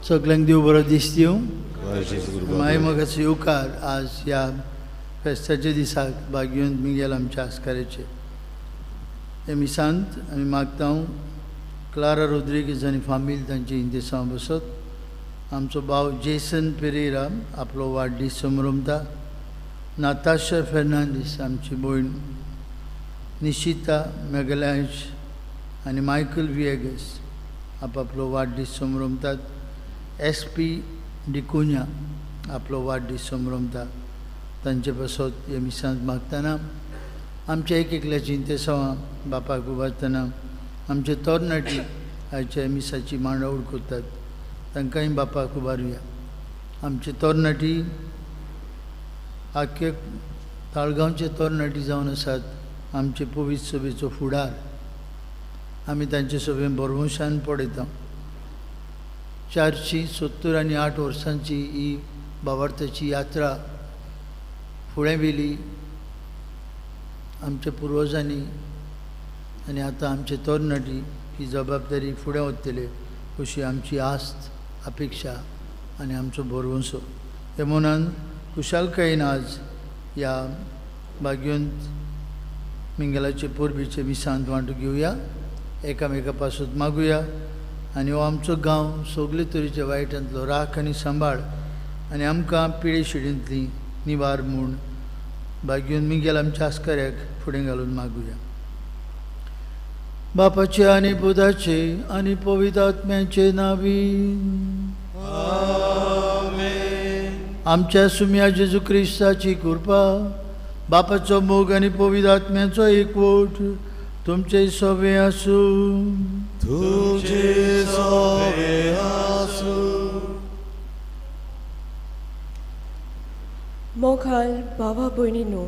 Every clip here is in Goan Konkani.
सगल्यांक देव बरो दिसती. मागीर मोगाचो येवकार आज ह्या फेस्ताच्या दिसाक भाग्यवंत मिगेल आमच्या आस्काराचे हे मिसांत आमी मागता क्लारा रोद्रिगीज आनी फामील तांची इंतेसांव बसत. आमचो भाव जेसन पेरेरा आपलो वाडदीस समरमता. नाताशा फेर्नांदीस आमची भयण, निशिता मेगलांश आनी मायकल विएगस आपआपलो वाडदीस समरमतात. एस पी डिकुन्या आपलो वाडदीस समरमता. तांचे पासत हे मिसांत मागतना आमच्या एक एकल्याची इंतेसांवां बापाक उबारतना आमचे तरणाटी आयच्या मिसाची मांडावळ करतात तांकांय बापाक उबारुया. आमचे तरणाटी आख्खे ताळगांवचे तरणाटी जावन आसात आमचे पवित्र सभेचो फुडार. आमी तांचे सभेन भरवंशान पळयता. 478 वर्सांची ही भावार्थाची यात्रा फुडें व्हेली आमच्या पुर्वजांनी आनी आतां आमचे तरणाटी ही जबाबदारी फुडें वतले अशी आमची आस्त, अपेक्षा आनी आमचो भरवंसो. हे मनान खुशालकायेन आज ह्या भाग्यवंत मिंगेलाचे परबेचे मिसांत वांटो घेवया, एकामेका पासत मागुया आनी हो आमचो गांव सगळे तरेच्या वायटांतलो राख आनी सांबाळ आनी आमकां पिळे शिडींतली निवार म्हूण भाग्यवंत मिगेल आमच्या आस्काऱ्याक फुडें घालून मागुया. बापाचे आनी पुताचे आनी पवित्र आत्म्याचे नांवी आमच्या सुम्या जेजू क्रिस्ताची कृपा, बापाचो मोग आनी पवित्र आत्म्याचो एकवट तुमचे सवे आसूं. तुमचे सवे आसूं. मोगाल भावा भयणीनो,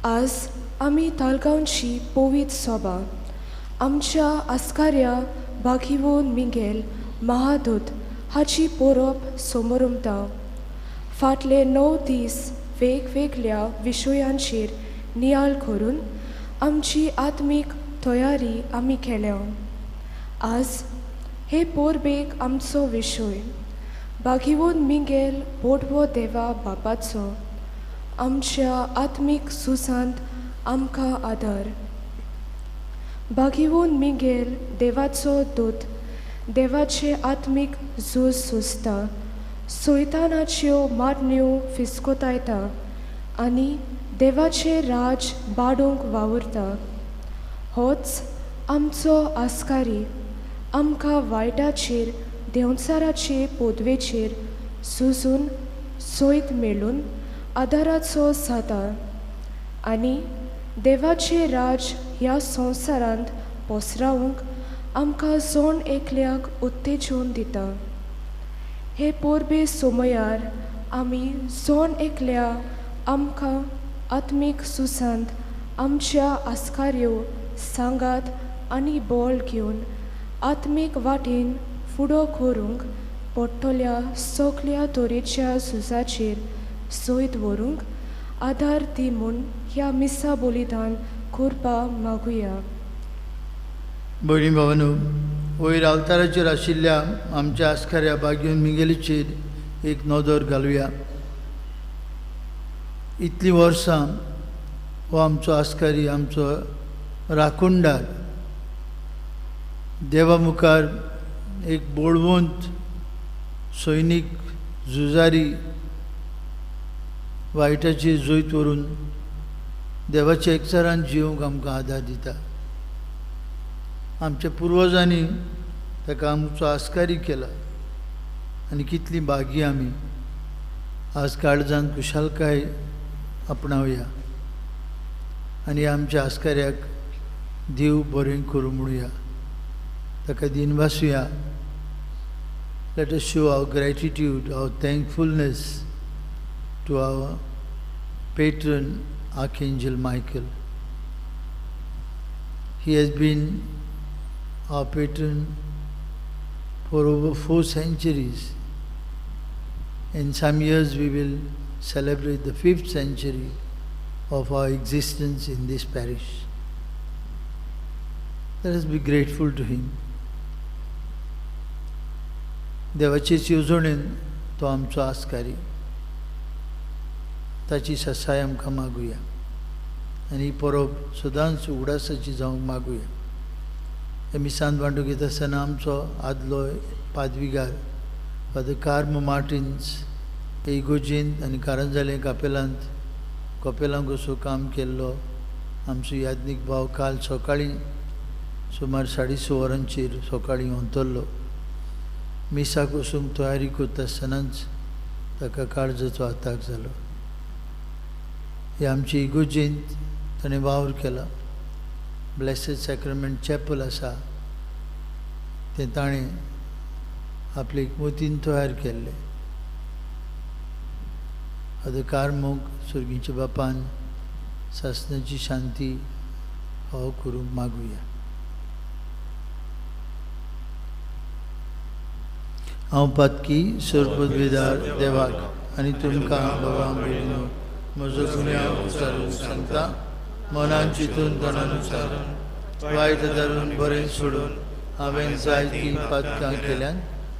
आज आमी तालगांवची पवित्र सभा आमच्या आस्काऱ्या भागिवोन मिंगेल महादूत हाची परब समरमता. फाटले 9 दीस वेगवेगळ्या विशयांचेर नियाळ करून आमची आत्मीक तयारी आमी केल्या. आज हे परबेक आमचो विशय भागिवोन मिंगेल बोडवो देवा बापाचो आमच्या आत्मीक सुसांत आमकां आदार. भागिवोन मिंगेल देवाचो दूत देवाचे आत्मीक झूज सोंसता, सैतानाच्यो मारण्यो फिस्कोतायता आनी देवाचें राज बाडूंक वावुरता. होच आमचो आस्कारी आमकां वायटाचेर देंवचाराचे पदवेचेर सुजून सयत मेळून आदाराचो जाता आनी देवाचें राज ह्या संवसारांत पसरावंक आमकां जण एकल्याक उत्तेजन दिता. हे परबे समयार आमी जण एकल्या आमकां आत्मीक सुसांत आमच्या आस्काऱ्यो सांगात आनी बळ घेवन आत्मीक वाटेन फुडो करूंक पडटल्या सगल्या तरेच्या झुजाचेर सयत व्हरूंक आदार दी म्हूण ह्या मिसा बलिदान करपा मागुया. भयणी भावानो, वयर आल्ताराचेर आशिल्ल्या आमच्या आस्काऱ्या भाग्यवंत मिंगेलीचेर एक नदर घालुया. इतलीं वर्सां हो आमचो आस्कारी, आमचो राखणदार, देवा मुखार एक बळवंत सैनीक झुजारी वायटाची जैत व्हरून देवाच्या एकचारान जिवंक आमकां आदार दिता. आमच्या पुर्वजांनी ताका आमचो आस्कारी केला आनी कितली भागी आमी आज काळजान खुशालकाय आपणावया आनी आमच्या आस्काऱ्याक देव बरें करूं म्हणुया, ताका दिनवासुया. Let us show our gratitude, our thankfulness to our patron, Archangel Michael. He has been our patron for over 4 centuries. In some years we will celebrate the 5th century of our existence in this parish. Let us be grateful to him. देवाचे येवजणेन तो आमचो आस्कारी, ताची ससाय आमकां मागुया आनी ही परब सदांच उगडासाची जावंक मागुया. हे मिसांत वांटूंक येता आसतना आमचो आदलो पादविगार फादर कार्म मार्टिन्स हे इगोर्जेंत आनी कारंजाले कापेलांत कपेलांक असो काम केल्लो आमचो याज्ञीक भाव काल सकाळीं सुमार 6:30 वरांचेर सकाळीं अंतरलो. मिसाक वचूंक तयारी करता आसतनाच ताका काळजाचो आताक जालो. हे आमचे इगोर्जेंत ताणें वावर केला. ब्लेसेड सॅक्रमेंट चॅपल आसा तें ताणें आपले एकमतीन तयार केल्लें. फादर कार्मोक सुर्गीच्या बापान सासणाची शांती फावो करूंक मागुया. हांव पातकी सोरपदवेदार देवाक आनी तुमकां बाबा भयणीनो म्हजो गुन्यांव उचारून सांगता, मनान चिंतून तणान उचारून वायट धरून बरें सोडून हांवें जायतीं पातकां केल्यान.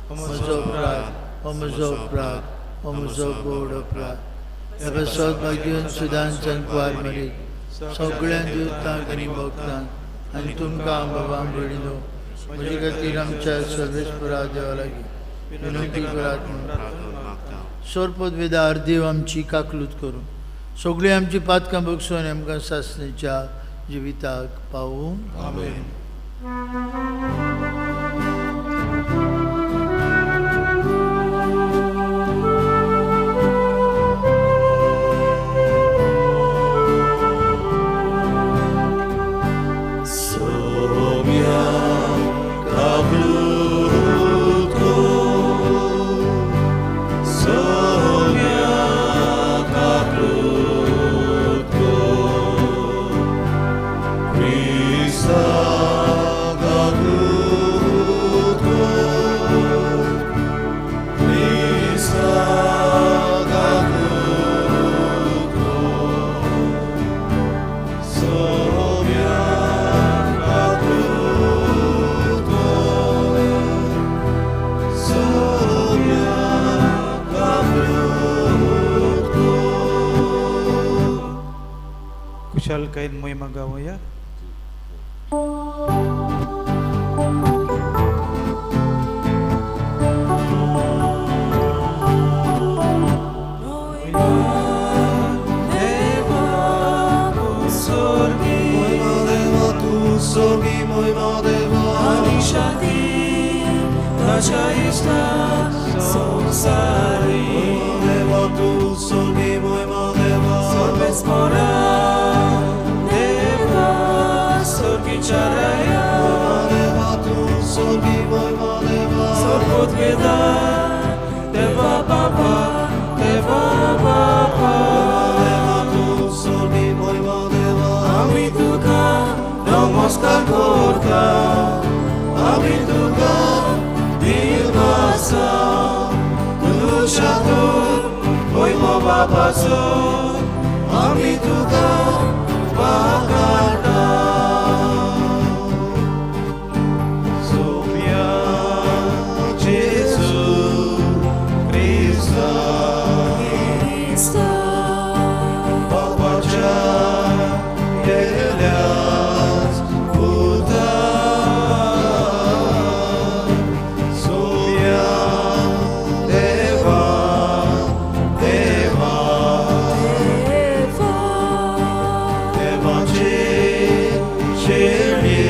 म्हजो अपराध, हो म्हजो अपराध, हो म्हजो गोड अपराध. हे सौभाग्यन सुदान कुवार मरी सगळ्यां दिवतांक आनी भक्तांक आनी तुमकां बाबा भयणीनो म्हजे खातीर आमच्या सर्वेस्परा देवा लागीं विनंती करात म्हणून. सोरपदवेदार देव आमची काकलूत करूं, सगळीं आमची पातकां बगसून आमकां सासणेच्या जिविताक पावूं. आमेन. Kushalkain mo'y magawaya. Deva, Deva. शेळये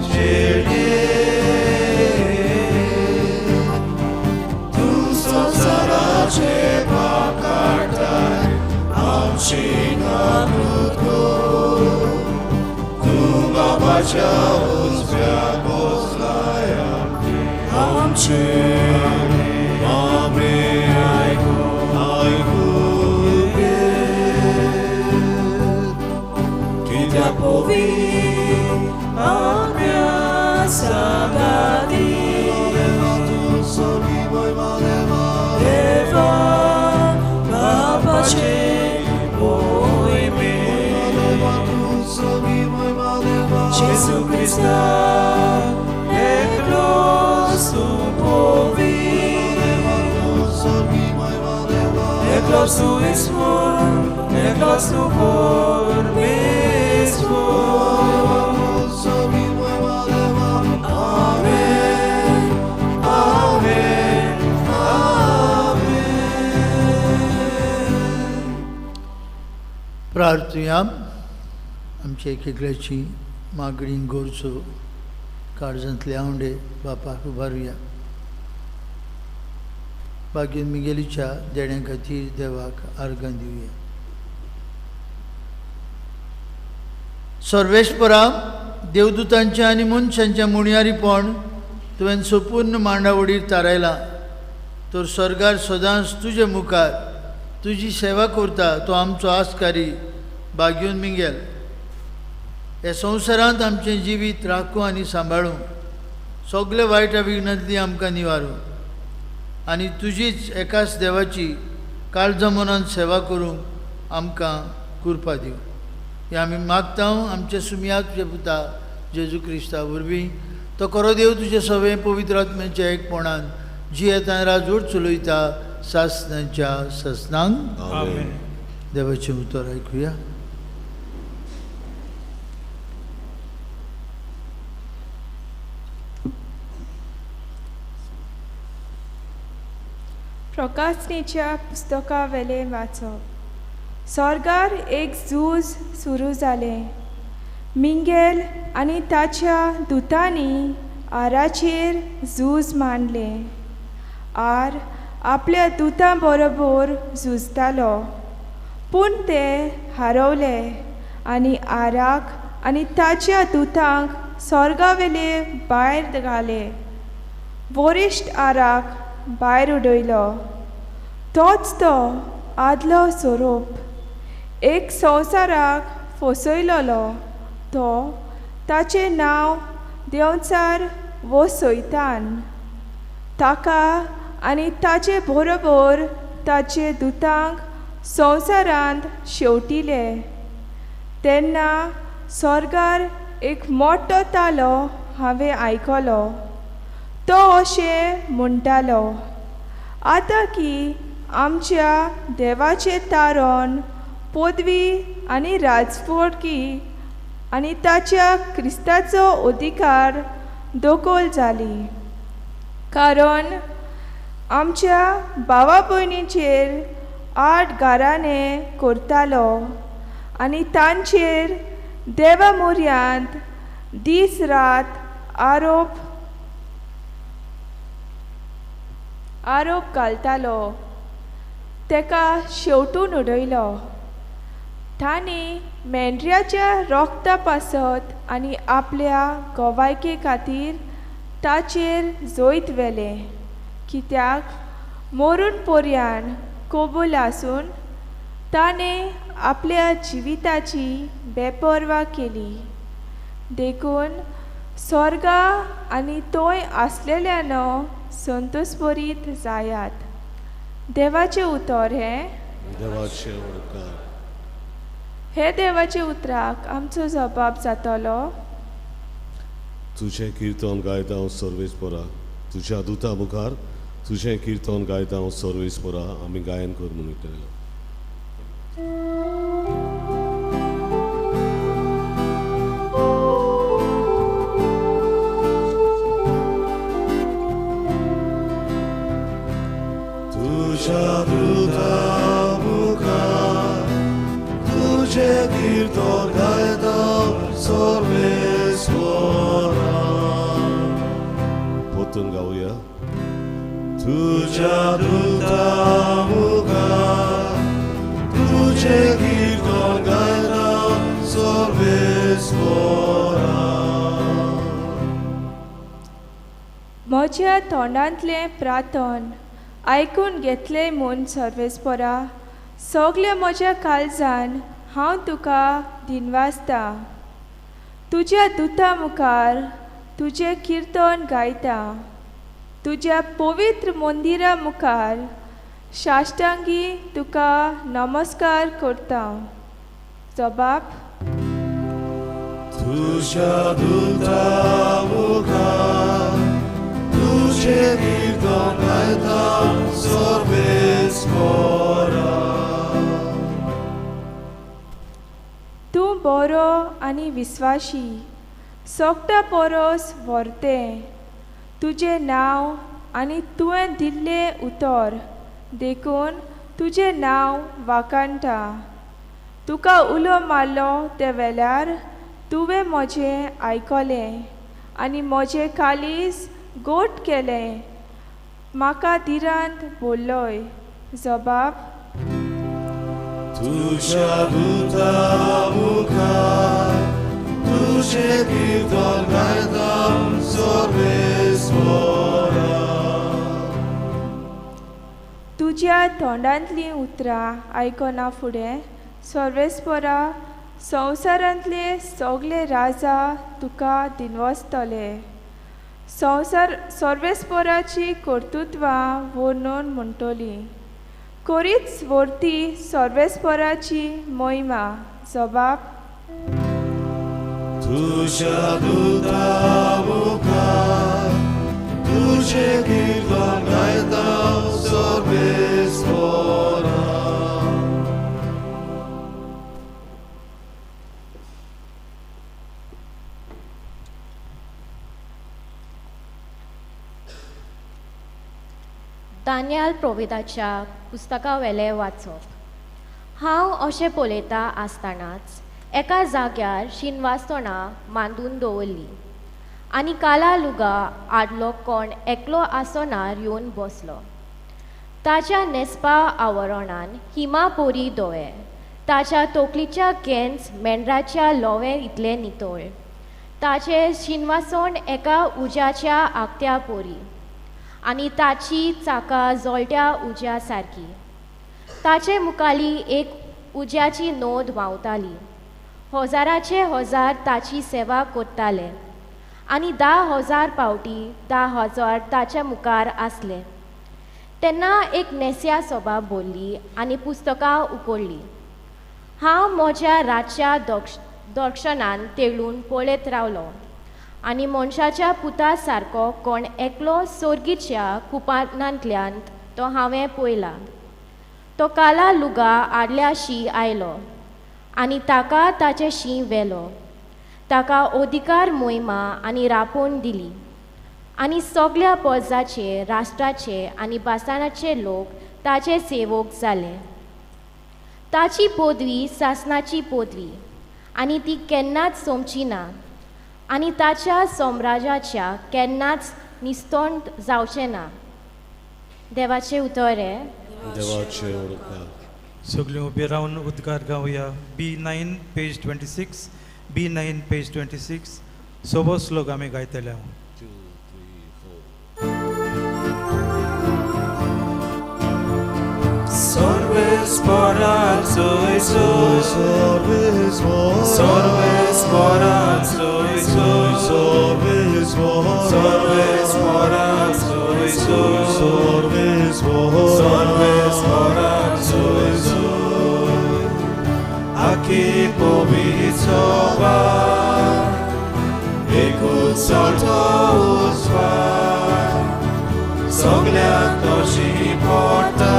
शेळये तूं संवसाराचे पाप काडटाय आमची काकूत कर तूं बाबाच्या उजव्या बसलाय आमचे आमेन आयकून घे. कित्याक पवित्र आत्म्या सांगाती देवा बापाचे मोहिमे जेजू क्रिस्ता एकलो सुपोवी एकलो सुइस्मोर एकलो सुपोर आमेन आमेन आमेन. प्रार्थुया. आमच्या एक एकल्याची मागणी गरजो काळजांतले आवंडे बापाक उबारुया. बागेन मिगेलीच्या देण्या खातीर देवाक आर्गां दिवया. सर्वेस्परा देवदूतांच्या आनी मनशांच्या मुणयारीपण तुवें संपूर्ण मांडावडीर थारायलां तर स्वर्गार सदांच तुजे मुखार तुजी सेवा करता तो आमचो आस्कारी बागेवन मिंगेल ह्या संवसारांत आमचें जिवीत राखूं आनी सांबाळूं सगळे वायट विघ्नांतली आमकां निवारूं आनी तुजीच एकाच देवाची काळजा मनान सेवा करूंक आमकां कृपा दिवं. हें आमी मागता आमच्या सुमया तुज्या पुता जेजू क्रिस्ता वरवीं. तो खरो देव तुजे सगळें पवित्र आत्म्याच्या एकपणान जियेता राजवट चलयता सासनाच्या सासनांक. आमेन. देवाचें उतर आयकुया. प्रकाशनेच्या पुस्तका वेलें वाचप. स्वर्गार एक झूज सुरू जालें. मिंगेल आनी ताच्या दुतांनी आराचेर झूज मांडलें. आर आपल्या दुतां बरोबर झुजतालो पूण ते हारवले आनी आराक आनी ताच्या दुतांक स्वर्गावेले भायर घाले. वरिश्ठ आराक भायर उडयलो. तोच तो आदलो सोरोप एक संवसाराक फसयलोलो तो ताचें नांव देंवचार वो सैतान. ताका आनी ताचे बरोबर ताचे दुतांक संवसारांत शेवटिले. तेन्ना स्वर्गार एक मोठो तालो हांवें आयकलो. तो अशें म्हणटालो, आतां की आमच्या देवाचें तारण पदवी आनी राजवटकी आनी ताच्या क्रिस्ताचो अधिकार दखल जाली. कारण आमच्या भावा भयणीचेर आठ गाराणे करतालो आनी तांचेर देवा म्हऱ्यांत दीस रात आरोप घालतालो. तेका शेवटून उडयलो. तांणी मेंढऱ्याच्या रोगता पासत आनी आपल्या गोवायके खातीर ताचेर जैत व्हेलें. कित्याक मरून पर्यान कबूल आसून ताणें आपल्या जिविताची बेपर्वा केली. देखून स्वर्गा आनी थंय आसलेल्यानो संतोषभरीत जायात. देवाचें उतर हें. देवाचें उतर हे देवाचे उतराक आमचो जबाब जातलो. तुजें किर्तन गायता हांव सर्वेस्परा, तुज्या दुता मुखार तुजें किर्तन गायता हांव सर्वेस्परा. आमी गायन कर म्हणटा. तुज्या दुता मुखार तुजें किर्तन गायता सर्वेस्परा. परतून गावया. तुज्या दुता मुखार तुजें कीर्तन गायता सर्वेस्परा. म्हज्या तोंडांतलें प्रार्थन आयकून घेतलें म्हूण सर्वेस्परा, सगळें म्हज्या काळजान हांव तुका दिनवासता. तुज्या दुता मुखार तुजें किर्तन गायता, तुज्या पवित्र मंदिरा मुखार साश्टांगी तुका नमस्कार करता. जबाब. तुज्या दुता मुखार तुजें कीर्तन गायता सर्वेस्परा. तूं बरो आनी विस्वाशी, सोगटा पोरोस व्हरतें तुजें नांव आनी तुवें दिल्लें उतर, देखून तुजें नांव वाखाणटा. तुका उलो मारलो ते वेल्यार तुवें म्हजें आयकलें आनी म्हजें काळीज गोट केलें. म्हाका धिरांत बोल्लोय. जबाब. तुज्या दुता मुखार तुजें कीर्तन गायता सर्वेस्परा. तुज्या तोंडांतलीं उतरां आयकना फुडें सर्वेस्परा, संवसारांतले सगळे राजा तुका दिनवासतले. संवसार सर्वेस्पराची कर्तृत्वां वर्णून म्हणटली, करीच वर्ती सर्वेस्पराची महिमा. जबाब. तुज्या दुता मुखार तुजें कीर्तन गायता सर्वेस्परा. दानियाल प्रोविदाच्या पुस्तका वेलें वाचप. हांव अशें पळयता आसतनाच एका जाग्यार शिनवासणां मांडून दवरली आनी काला लुगा आदलो कोण एकलो आसनार येवन बसलो. ताच्या न्हेसपा आवरणान हिमा पोरी दोळे, ताच्या तोकलीच्या केंस मेंढराच्या लोवे इतले नितळ, ताचें शिनवासण एका उज्याच्या आगत्या पोरी आनी ताची चाकां जळट्या उज्या सारकी. ताचे मुखाली एक उज्याची नोद व्हांवताली. हजाराचे हजार ताची सेवा करताले आनी 10,000 पावटी 10,000 ताच्या मुखार आसले. तेन्ना एक नेस्या सभा भरली आनी पुस्तकां उकडली. हांव म्हज्या रातच्या दर्शनान तेळून पळयत रावलो आनी मनशाच्या पुता सारको कोण एकलो सोर्गीच्या कुपानांतल्यान तो हांवें पळयला. तो काला लुगा आडल्याशी आयलो आनी ताका ताचे शीं व्हेलो. ताका अधिकार, मोहिमा आनी रापोण दिली आनी सगल्या पोजाचे, राष्ट्राचे आनी भासाणाचे लोक ताचे सेवक जाले. ताची पदवी सासनाची पदवी आनी ती केन्नाच सोंपची ना आनी ताच्या साम्राज्याच्या केन्नाच निस्तोण जावचें ना. देवाचें उतर हें. देवाचें उपकार. सगळीं उबी रावन उद्गार गावया. B9 page 26, B9 page 26. सोबो श्लोक आमी गायतले. 2, 3, 4. सर्वेस्परा soy soy, सर्वेस्परा soy soy, सर्वेस्परा soy soy, सर्वेस्परा soy soy. Aki povitsova, ekut salto usvar, soglia toshi porta,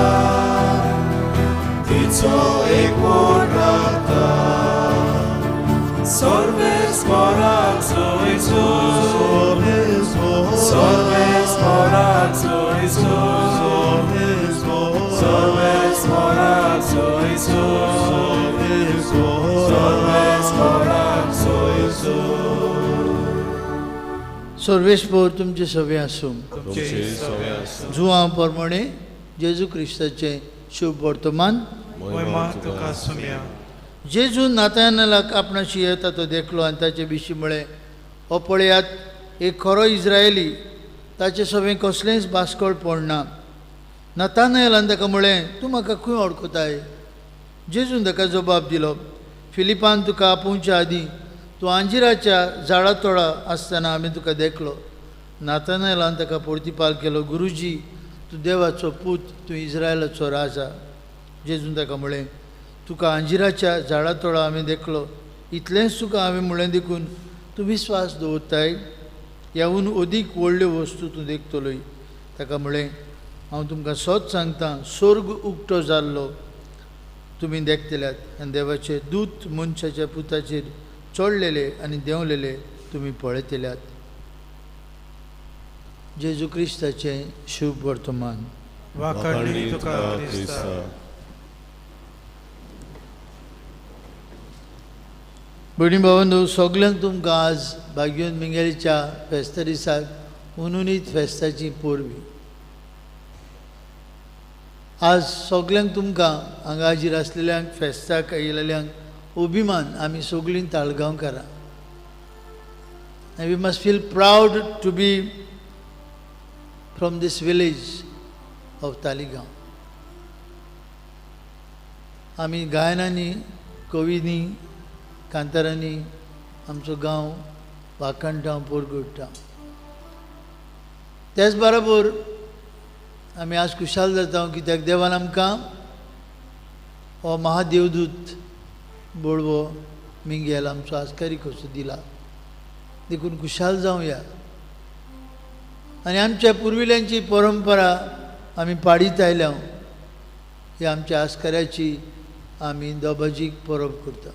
tizo ek morata. सर्वेस्परा soy soy, सर्वेस्परा soy soy, सर्वेस्परा soy soy, सर्वेस्परा soy soy. सर्वेस्पोर तुमचे सवे आसूं. तुमचे सवे आसूं. जुवां प्रमाणे जेजू क्रिस्ताचें शुभ वर्तमान. मोहिमा तुका सुमया. जेजू नातायनालाक आपणाशी येता तो देखलो आनी ताचे विशीं म्हळें, हो पळयात एक खरो इस्रायली, ताचे सवें कसलेंच बास्कळ पडना. नतानायलान ताका म्हळें, तूं म्हाका खंय वळखताय? जेजून ताका जबाब दिलो, फिलिपान तुका आपोवच्या आदीं तूं आंजिराच्या झाडा तोडा आसतना आमी तुका देखलो. नातानायलान ताका प्रतिपाल केलो, गुरुजी, तूं देवाचो पूत, तूं इस्रायलाचो राजा. जेजून ताका म्हळें, तुका आंजिराच्या झाडा तोडा आमी देखलो, इतलेंच तुका हांवें म्हळें देखून तूं विस्वास दवरताय? ह्याहून अदीक व्हडल्यो वस्तू तूं देखतलोय. ताका म्हळें, हांव तुमकां सत सांगता, स्वर्ग उक्तो जाल्लो तुमी देखतल्यात आनी देवाचे दूत मनशाच्या पुताचेर चडलेले आनी देंवलेले तुमी पळयतल्यात. जेजू क्रिस्ताचें शुभ वर्तमान. वाखाणणी तुका क्रिस्ता. भयणी भावांनो, सगल्यांक तुमकां आज भाग्योन मिंगेलीच्या फेस्ता दिसाक उनुनीत फेस्ताची परबीं. आज सगल्यांक तुमकां हांगा हाजीर आसलेल्यांक, फेस्ताक आयिल्ल्यांक अभिमान. आमी सगळीं ताळगांवकारां. And we must feel proud to be from this village of Taleigao. आमी गायनांनी, कवींनी, कांतारांनी आमचो गांव वाखाणटा, पोरगुडटा. त्याच बरोबर आमी आज खुशाल जाता कित्याक देवान आमकां हो महादेवदूत बोडवो मिंगेल आमचो आस्कारी कसो दिला, देखून खुशाल जावया. आनी आमच्या पुर्विल्यांची परंपरा आमी पाडीत आयल्या, ही आमच्या आस्काऱ्याची आमी दोबाजीक परब करता.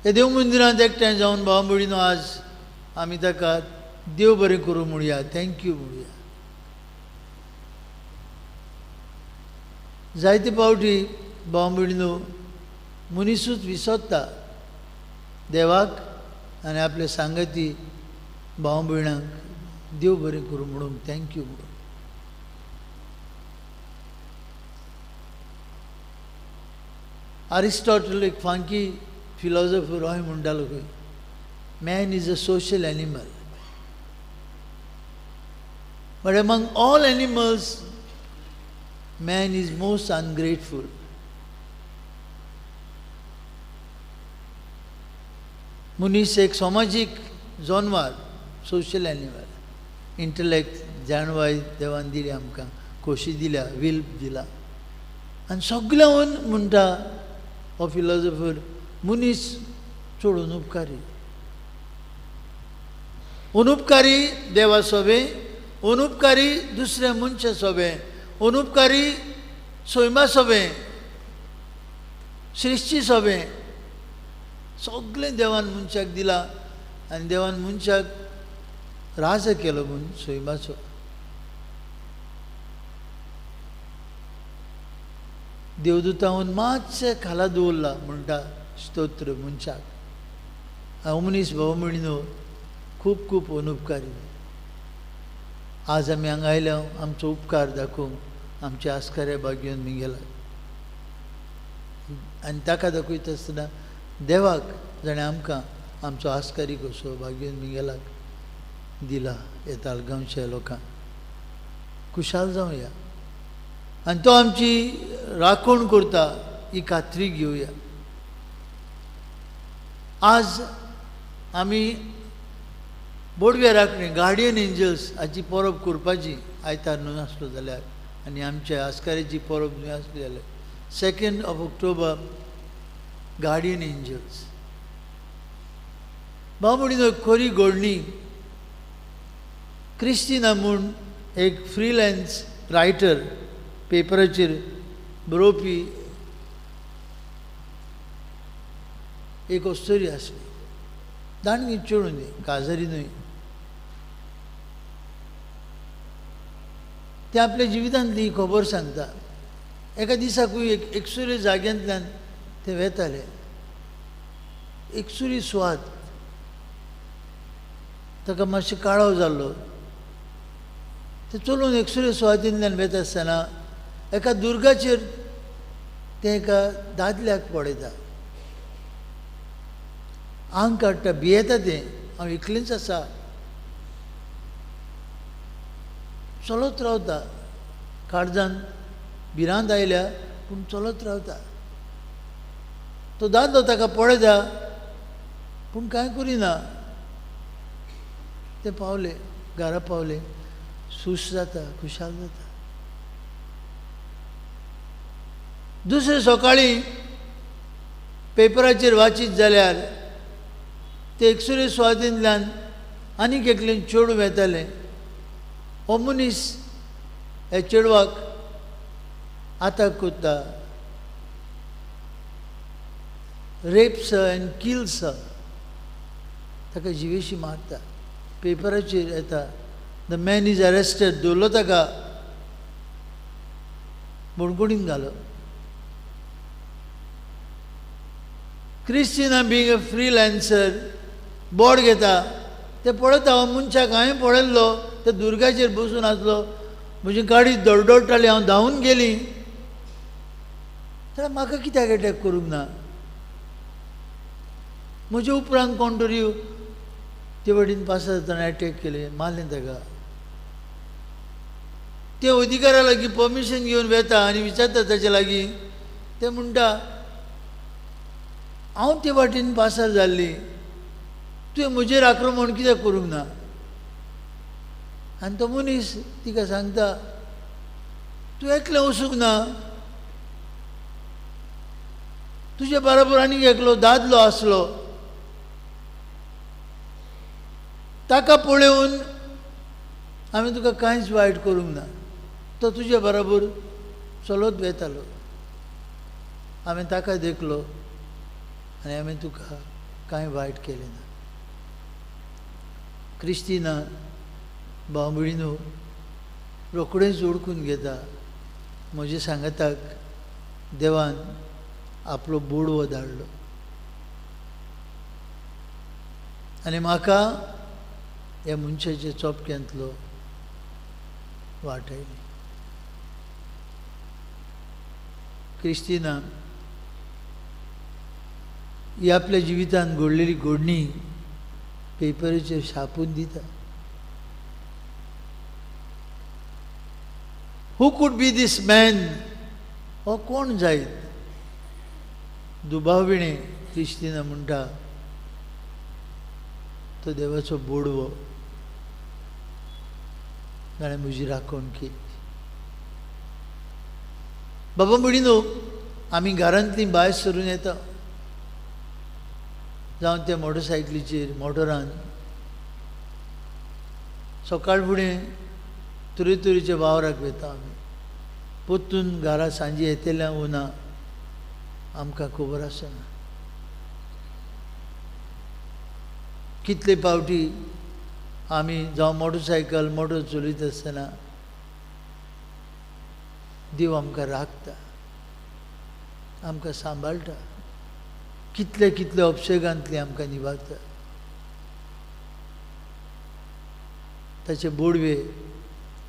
ह्या देव मंदिरांत एकठांय जावन भाव भयणीनो आज आमी ताका देव बरें करूं म्हणया, thank you म्हणया. जायते फावटी भाव भयणीनो मनिसूच विसरता देवाक आनी आपले सांगती भाव भयणांक देव बरें करूं म्हणून, thank you म्हणून. आरिस्टॉटल एक फांकी फिलॉसॉफर अशें म्हणटालो खंय, man is a social animal, but among all animals man is most ungrateful. मनीस एक समाजीक जनवार, सोशल एनिमल. इंटलेक्ट, जाणवाय देवान दिली आमकां, खोशी दिल्या, will दिला. आनी सगळ्याहून म्हणटा हो फिलॉसॉफर, मनीस चड अनुपकारी. अनुपकारी देवा सोबे, अनुपकारी दुसऱ्या मनशा सोबे, अनुपकारी सैमा सोबे, सृश्टी सोबे. सगळें देवान मनशाक दिला आनी देवान मनशाक राजा केलो म्हूण सैमाचो. देवदूताहून मातशें खाला दवरला म्हणटा स्तोत्र मनशाक. हांव मनीस भाव म्हणिनो खूब खूब अनुपकारी. आज आमी हांगा आयल्या आमचो उपकार दाखोवंक आमच्या आस्काऱ्या भाग्योन मिंगेला. आनी ताका दाखयता आसतना देवाक जाणें आमकां आमचो आस्कारी कसो भाग्योन मिंगेलाक दिला ह्या ताळगांवच्या लोकांक खुशाल जावया आनी तो आमची राखण करता ही खात्री घेवया. आज आमी बोडव्या राखणे गार्डियन एंजल्स हाची परब करपाची आयतार न्हय आसलो जाल्यार आनी आमच्या आस्काऱ्याची परब न्हय आसली जाल्यार 2 October guardian angels. भाव म्हणून खरी घडणी क्रिस्टिना म्हूण एक फ्रिलॅन्स रायटर पेपराचेर बरोवपी एक अस्तुरी आसली. दांडगी चेडूं न्ही, काजारी न्हय. ते आपल्या जिवितांतली खबर सांगता. एका दिसाकूय एक एकसुरे जाग्यांतल्यान ते वेताले. एकसुरी सुवात, ताका मातशें काळो जाल्लो. ते चलून एकसुरी सुवातींतल्यान वेता आसतना एका दुर्गाचेर तें एका दादल्याक पळयता, आंग काडटा, भियेता तें, हांव एकलेंच आसा. चलत रावता, काळजान भिरांत आयल्या पूण चलत रावता. तो दादलो ताका पळयता पूण कांय करिना. ते पावले, घरा पावले, सूस जाता, खुशाल जाता. दुसरे सकाळीं पेपराचेर वाचीत जाल्यार ते एकसुरे सुवातींतल्यान आनीक एकलें चेडूं येतालें. हो मनीस ह्या चेडवाक आताक करता, रेप्स एंड किल्स, ताका जिवेशी मारता. पेपराचेर येता, the man is arrested, दवरलो ताका, बणकुणीन घालो. Christina being a freelancer board घेता, ते पळयता हांव मनशाक हांवें पळयल्लो, ते दुर्गाचेर बसून आसलो, म्हजी गाडी दडदडटाली, हांव धांवून गेली, जाल्यार म्हाका कित्याक एटॅक करूंक ना? म्हजे उपरांत कोण तरी ते वटेन पासार जातना एटॅक केले, मारलें ताका. ते अधिकारा लागीं परमिशन घेवन वेता आनी विचारता ताचे लागीं, ते म्हणटा हांव ते वाटेन पासार जाल्ली, तुवें म्हजेर आक्रमण कित्याक करूंक ना? आनी तो मनीस तिका सांगता, तूं एकलें वचूंक ना, तुजे बरोबर आनीक एकलो दादलो आसलो, ताका पळोवन हांवें तुका कांयच वायट करूंक ना, तो तुजे बरोबर चलत वेतालो, हांवें ताका देखलो आनी हांवें तुका कांय वायट केलें ना. क्रिस्तिना बांबळीनो रोखडेंच ओळखून घेता, म्हजे सांगाताक देवान आपलो बोडवो धाडलो आनी म्हाका ह्या मनशाच्या चोपक्यांतलो वाट आयली. क्रिस्तिना ही आपल्या जिवितांत घडलेली घडणी पेपराचेर छापून दिता. Who could be this man? हो कोण जायत? दुबाविणे क्रिस्तिना म्हणटा, तो देवाचो बोडवो, ताणें म्हजी राखण केली. बाबा भयणीनो, आमी घरांतलीं भायर सरून येता, जावं त्या मोटरसायकलीचेर, मोटरान, सकाळ फुडें तरेतरेच्या वावराक वता आमी, परतून घरा सांजे येतल्या उना आमकां खबर आसना. कितले पावटी आमी जावं मोटरसायकल मोटर चलयत आसतना देव आमकां राखता, आमकां सांबाळटा, कितले कितले अपशेगांतले आमकां निवारता. ताचे बोडवे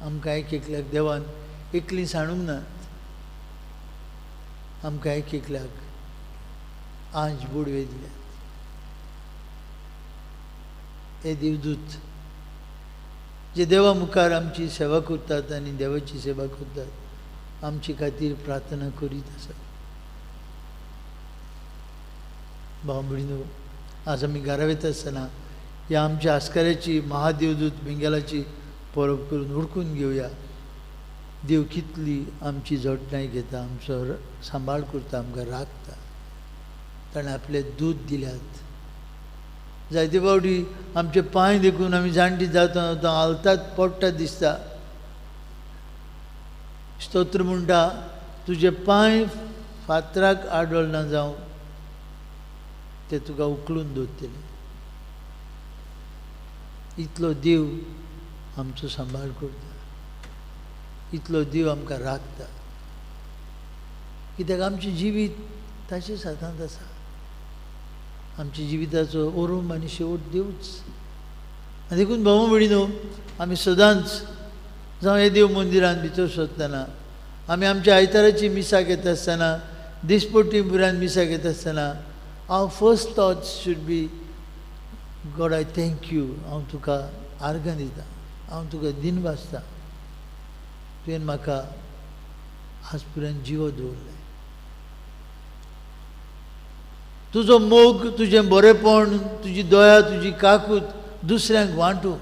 आमकां एक एकल्याक देवान एकलीं सांडूंक नात, आमकां एक एकल्याक आंज बोडवे दिल्यात. हे देवदूत जे देवा मुखार आमची सेवा करतात आनी देवाची सेवा करतात, आमचे खातीर प्रार्थना करीत आसात. भाव भयणीनो, आज आमी घरा वयता आसतना ह्या आमच्या आस्काराची महादेवदूत मिंगेलाची परब करून हुडकून घेवया. देव कितली आमची जतनाय घेता, आमचो सांबाळ करता, आमकां राखता. ताणें आपले दूद दिल्यात. जायते फावटी आमचे पांय देखून आमी जाणटी जाता जाता हालतात, पडटात दिसता. स्तोत्र म्हणटा, तुजे पांय फातराक आडवळ ना जावं, ते तुका उखलून दवरतले. इतलो देव आमचो सांबाळ करता, इतलो देव आमकां राखता, कित्याक आमचें जिवीत ताचेच हातांत आसा. आमच्या जिविताचो ओरूम आनी शेवट देवूच. आनी देखून भाव भयणीनो आमी सदांच जावं हे देव मंदिरान भितर सोदतना, आमी आमच्या आयताराची मिसाक येता आसतना, दिसपट्टी बुरान मिसाक येता आसतना, our first thoughts should be, God I thank you, हांव तुका आर्गां दिता, हांव तुका दिनवासता, तुवें म्हाका आज पर्यंत जिवो दवरलें. तुजो मोग, तुजें बरेपण, तुजी दया, तुजी काकूत दुसऱ्यांक वांटूंक.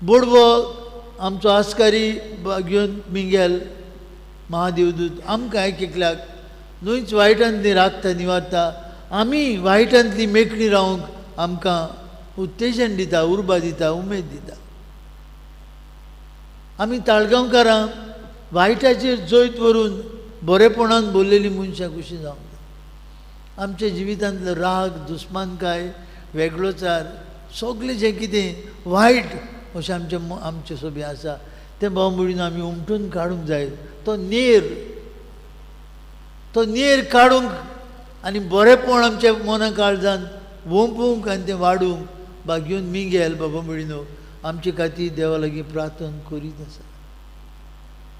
बोडवो आमचो आस्कारी घेवन मिंगेल महादेवदूत आमकां एक एकल्याक न्हूच वायटांतली राखता निवारता, आमी वायटांतली मेकळी रावंक आमकां उत्तेजन दिता, उर्बा दिता, उमेद दिता. आमी ताळगांवकारां वायटाचेर जैत व्हरून बरेपणान बोल्लेली मनशां कशी जावंक जाय. आमच्या जिवितांतलो राग, दुस्मानकाय, वेगळोचार, सगळें जें कितें वायट अशें आमचें आमचे सोबी आसा तें भाव भयणीन आमी उमटून काडूंक जाय. तो नेर, तो नेर काडूंक आनी बरेपण आमच्या मना काळजान वोंपूंक आनी तें वाडूंक बागेवन मिंगेल बाबा भयणीनो आमचे खातीर देवा लागीं प्रार्थना करीत आसा.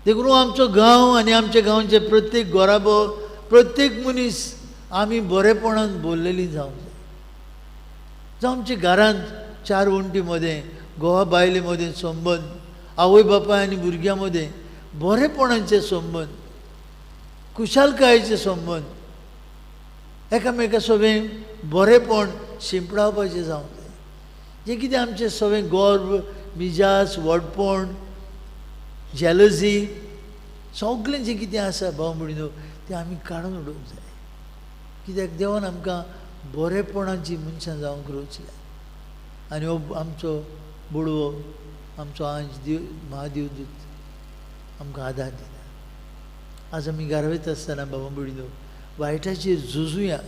देखून आमचो गांव आनी आमच्या गांवचे प्रत्येक गोराबो, प्रत्येक मनीस आमी बरेपणान बोल्लेली जावंक जाय. जावं आमच्या घरांत चार वण्टी मदें, घोवा बायले मदें संबंद, आवय बापाय आनी भुरग्यां मदें बरेपणाचे संबंद, खुशालकायेचे संबंद, एकामेका सगळें बरेपण शिंपडावपाचें जावंक जाय. जें कितें आमचें सगळें गर्व, मिजास, व्हडपण, जेलजी, सगळें जें कितें आसा भाव भयणीनो तें आमी काडून उडोवंक जाय. कित्याक देवान आमकां बरेपणाची मनशां जावंक रोचल्या. आनी हो आमचो बुडवो, आमचो आंज देव महादेवदूत आमकां आदार दिता. आज आमी गारवेत आसतना बाबा भयणीनो वायटाचेर झुजुया.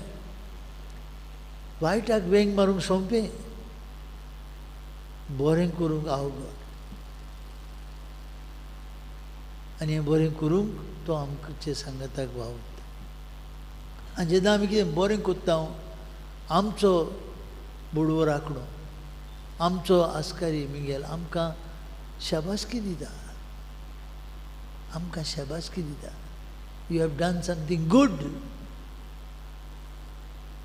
वायटाक वेंग मारूंक सोंपें, बरें करूंक अवघड. आनी हें बरें करूंक तो आमचे सांगाताक वावुरता. आनी जेन्ना आमी कितें बरें करता, आमचो बुडवो राखणो, आमचो आस्कारी मिंगेल आमकां शाबासकी दिता, आमकां शाबासकी दिता. You have done something good.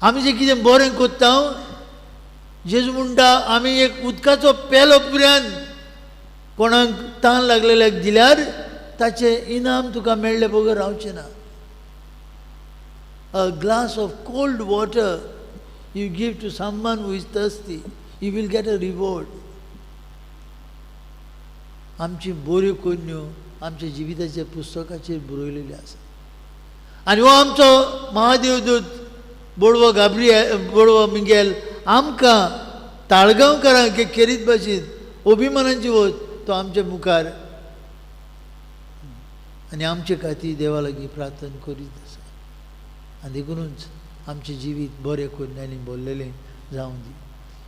आमी जें कितें बरें करता, जेजू म्हणटा आमी एक उदकाचो पेलो पुऱ्यान कोणाक तान लागलेल्याक दिल्यार ताचें इनाम तुका मेळ्ळे बगर रावचें ना. A glass of cold water you give to someone who is thirsty, you will get a reward. आमची बऱ्यो करण्यो आमच्या जिविताच्या पुस्तकाचेर बरयलेल्यो आसा. आनी हो आमचो महादेवदूत बोडवो गाब्रियल, बोडवो मिंगेल आमकां ताळगांवकारांक खेरीत भाशेन अभिमानाची वच तो आमच्या मुखार आनी आमचे खातीर देवा लागीं प्रार्थना करीत आसा. आनी देखुनूच आमचें जिवीत बरें करण्यांनी भरलेलें जावं दी.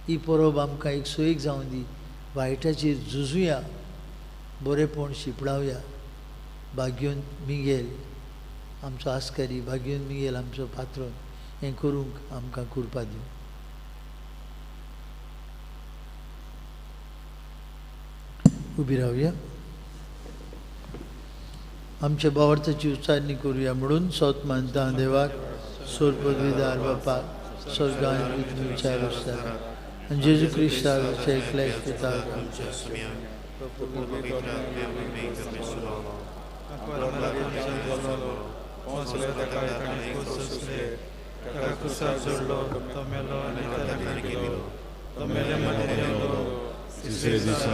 ही परब आमकां एक सोयीक जावं दी. वायटाचेर झुजुया, बरेपण शिंपडावया. भाग्योन मिगेल आमचो आस्कारी, भाग्योन मिगेल आमचो पात्रोन हें करूंक आमकां कृपा दिवं. उबी रावया, आमच्या भावार्थाची उच्चारणी करूया. म्हणून सोत मानता देवाक, सोर पदवीदार बापाक, स्वर्गान पृथ्वीच्या रस्त्यार आनी जेजू क्रिस्ताच्या एकल्या पुताक तिसरे दिसा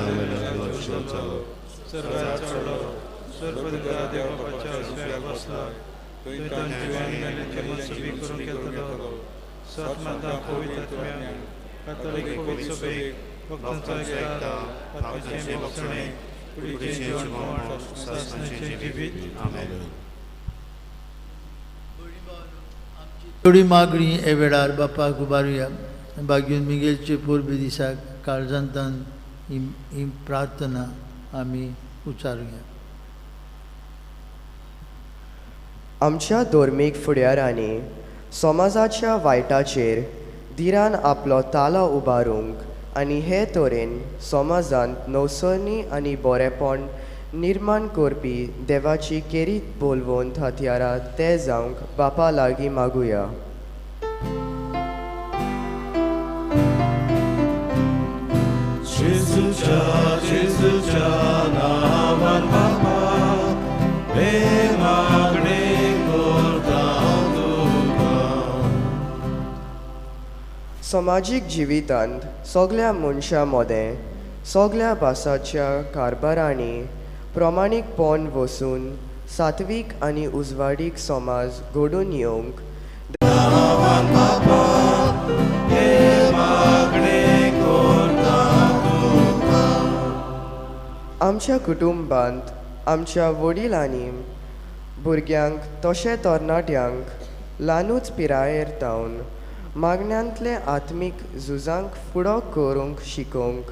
थोडी मागणी हे वेळार बापाक उबारुया. बागेवन मिगेलचे पोरबे दिसाक काळजांतान ही प्रार्थना आमी उच्चारुया. आमच्या धर्मीक फुडारांनी समाजाच्या वायटाचेर धिरान आपलो तालो उबारूंक आनी हे तरेन समाजांत नवसरणी आनी बरेपण निर्माण करपी देवाची केरीत बोलवंत हत्यारां ते जावंक बापा लागीं मागुया. जेजूच्या नांवान बापा हे मागणें करता तुका. समाजीक जिवितांत सगल्या मनशां मदें सगल्या भासाच्या कारभारांनी प्रमाणीकपण वसून सात्वीक आनी उजवाडीक समाज घडून येवंक आमच्या कुटुंबांत आमच्या वडिलांनी भुरग्यांक तशें तरणाट्यांक ल्हानूच पिरायेर तावन मागण्यांतले आत्मीक झुजांक फुडो करूंक शिकोवंक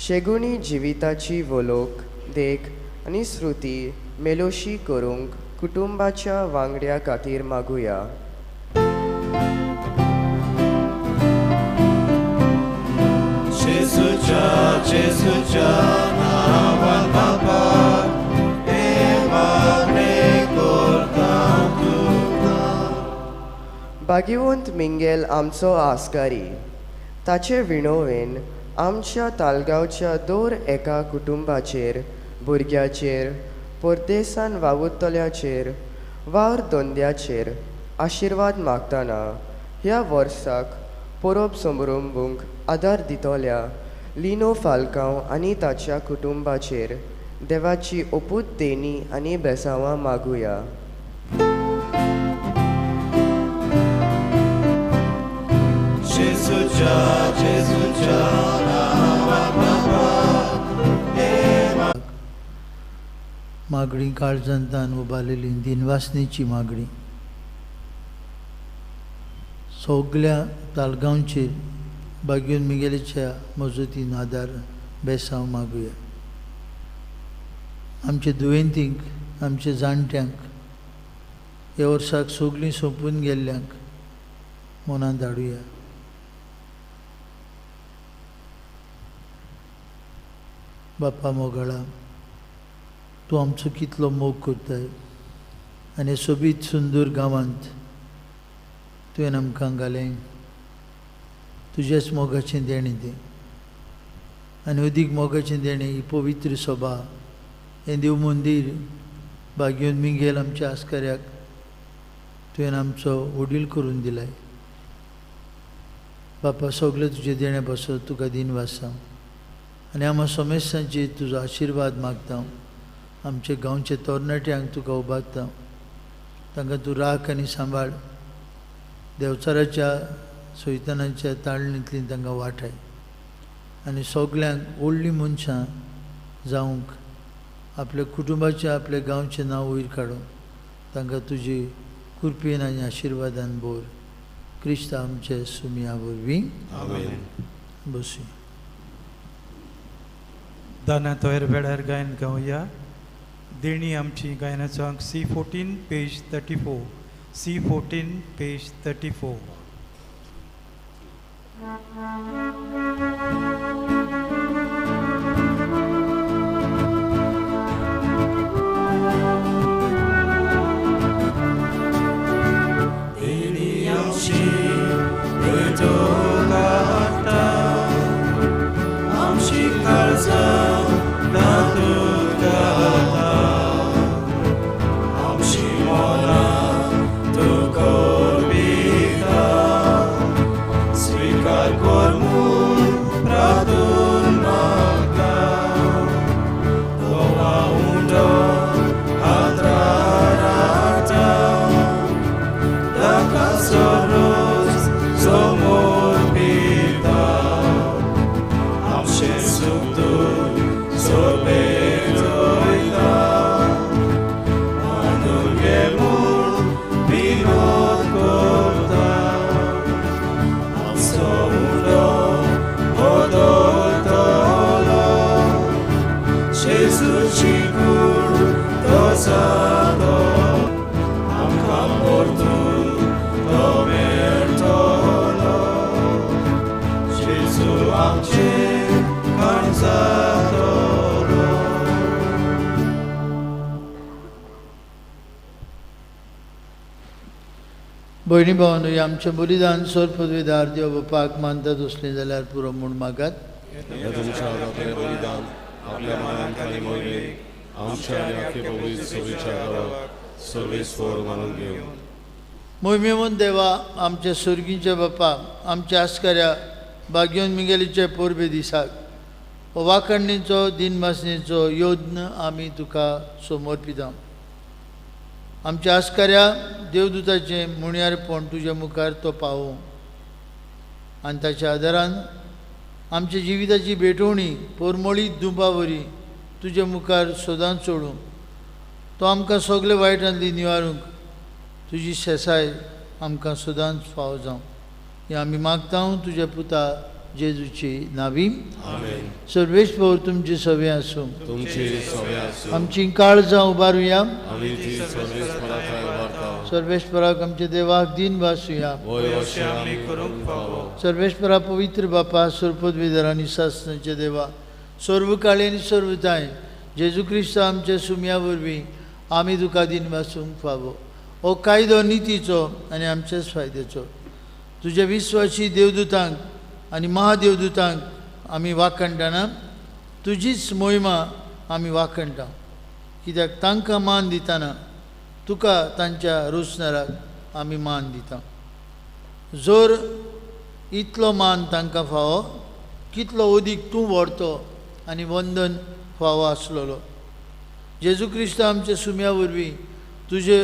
शेगुणी जिविताची वलोक देख आनी श्रुती मेलोशी करूंक कुटुंबाच्या वांगड्या खातीर मागुया. जेजूच्या नांवान बापा हे मागणें करता तुका. भाग्यवंत मिंगेल आमचो आस्कारी ताचे विणोवेन आमच्या तालगांवच्या दर एका कुटुंबाचेर भुरग्याचेर परदेसान वावुरतल्याचेर वावर धंद्याचेर आशिर्वाद मागतना ह्या वर्साक परब समारंभूंक आदार दितल्या लिनो फाल्कांव आनी ताच्या कुटुंबाचेर देवाची अपूत देणी आनी बेसांवां मागुया. जेजूच्या नांवान बापा हे मागणी काळजांतान उबारलेली दिनवासनेची मागणी सगल्या तालगांवचेर बागेवन मिगेलीच्या मजतीन आदार बेसांव मागुया. आमच्या दुयेंतींक आमच्या जाणट्यांक ह्या वर्साक सगळीं सोंपून गेल्ल्यांक मनांत धाडुया. बापा मोगाळा तूं आमचो कितलो मोग करताय आनी सोबीत सुंदर गांवांत तुवें आमकां घालें तुजेच मोगाचें देणें तें आनी अदीक मोगाचें देणें ही पवित्र सभा हें देव मंदीर बागेवन मिंगेल आमच्या आस्कऱ्याक तुवें आमचो वडील करून दिलाय. बापा सगळें तुजें देणें पासत तुका दिनवासा आनी आमा समेस्तांचेर तुजो आशिर्वाद मागता. आमच्या गांवच्या तरणाट्यांक तुका उबारता तांकां तूं राख आनी सांबाळ. देवचाराच्या सैतानाच्या ताळणींतली तांकां वाटाय आनी सगल्यांक व्हडलीं मनशां जावंक आपल्या कुटुंबाचें आपल्या गांवचें नांव वयर काडून तांकां तुजी कृपेन आनी आशिर्वादान भर. क्रिस्त आमचे सुमया वरवीं आमेन. बसूं. दाना तोयर वेळार गायन गावया. देणी आमची गायनाचो अंक C14 page 34 C14 page 34. देणी आमची तुका हाडटा आमची काळजां तातूंत घालता आमची मनां तुका अर्पिता स्विकार कर म्हूण प्रार्थून मागता तोवा उंडो हातरार हाडटा ताका सरोज समर्पिता आमचें सूख दूख सोंपें मानून घे म्हूण विनोद करता आमचो उंडो बदलतलो जेजूची कूड तो जालो आमकां परतून तो भयणी भावांनो, आमचें बलिदान सर पदवीदार देव बापाक मानतात असलें जाल्यार पुरो म्हूण मागात. तुमच्या हातांतलें बलिदान आपल्या मानान आनी मोहिमेक आमच्या आनी आख्खे पवित्र सभेच्या देवाक सर्वेस्पर मानून घेवन. मोहिमेवन देवा, आमच्या सुर्गीच्या बापा, आमच्या आस्कऱ्या भाग्योन मिगेलीचे पोरबे दिसाक हो वाखणणेचो दिनवासनेचो योज्ञ आमी तुका समर्पिता. आमच्या आस्कऱ्या देवदूताचें मुणयारपण तुज्या मुखार तो पावोवं आनी ताच्या आदारान आमच्या जिविताची भेटवणी पोरमोळी दुंबा वरी तुज्या मुखार सदांच सोडूं. तो आमकां सगळे वायटांतली निवारूंक तुजी शेसाय आमकां सदांच फावो जावं. हें आमी मागता तुज्या पुता जेजूची नावी. सर्वेस्पर तुमचे सवे आसूं. आमची काळजां उबारुया. सर्वेस्पराक आमच्या देवाक दिन भासुया. सर्वेस्परा पवित्र बापा, सरपदवेदर आनी सासनाचे देवा, सर्व काळी आनी सर्वताय जेजू क्रिस्त आमच्या सुम्या वरवीं आमी तुका दिन भासूंक फावो. हो कायदो नितीचो आनी आमच्याच फायद्याचो. तुज्या विस्वासी देवदूतांक आनी महादेवदूतांक आमी वाखणटाना तुजीच मोहिमा आमी वाखणटा, कित्याक तांकां मान दितना तुका तांच्या रोसणाराक आमी मान दिता. जर इतलो मान तांकां फावो, कितलो अदीक तूं व्हरतो आनी वंदन फावो आसलेलो. जेजू क्रिस्त आमच्या सुम्या वरवीं तुजे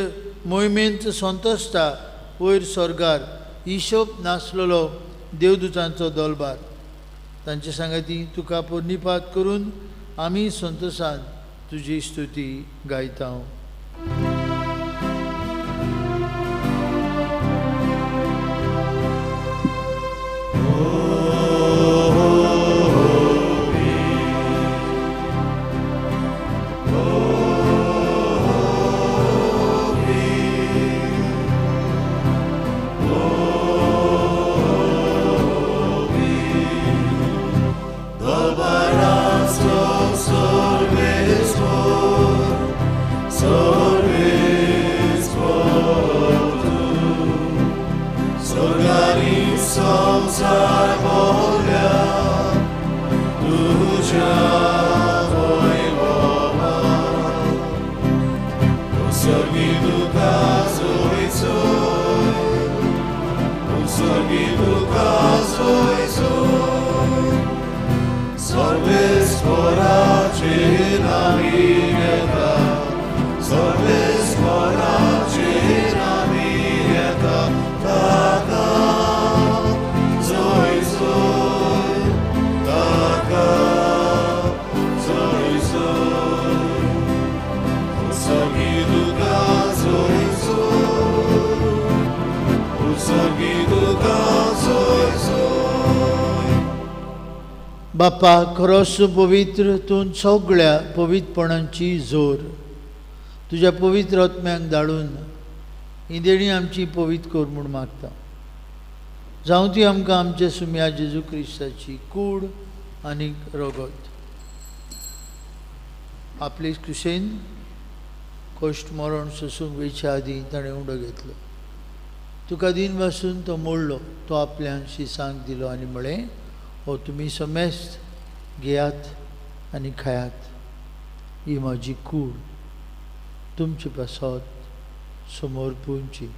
मोहिमेंत संतोशता वयर स्वर्गार हिशोब नासलेलो देवदूतांचो दलबार तांचे सांगाती तुका पुर्णिपात करून आमी संतोशान तुजी स्तुती गायता. बापा, खरोच पवित्र तूं सगळ्या पवित्रपणांची जोर तुज्या पवित्र आत्म्यांक धाडून ही देणी आमची पवित्र कर म्हूण मागता. जावं ती आमकां आमच्या सुम्या जेजू क्रिस्ताची कूड आनी रगत. आपले कुशेन कश्ट मरण सोसूंक वेच्या आदीं ताणें उंडो घेतलो. तुका दिन बसून तो मोडलो, तो आपल्यान शिसांक दिलो आनी म्हळें, हो तुमी समेस्त घेयात आनी खायात, ही म्हजी कूड तुमचे पासत समर्पूंची.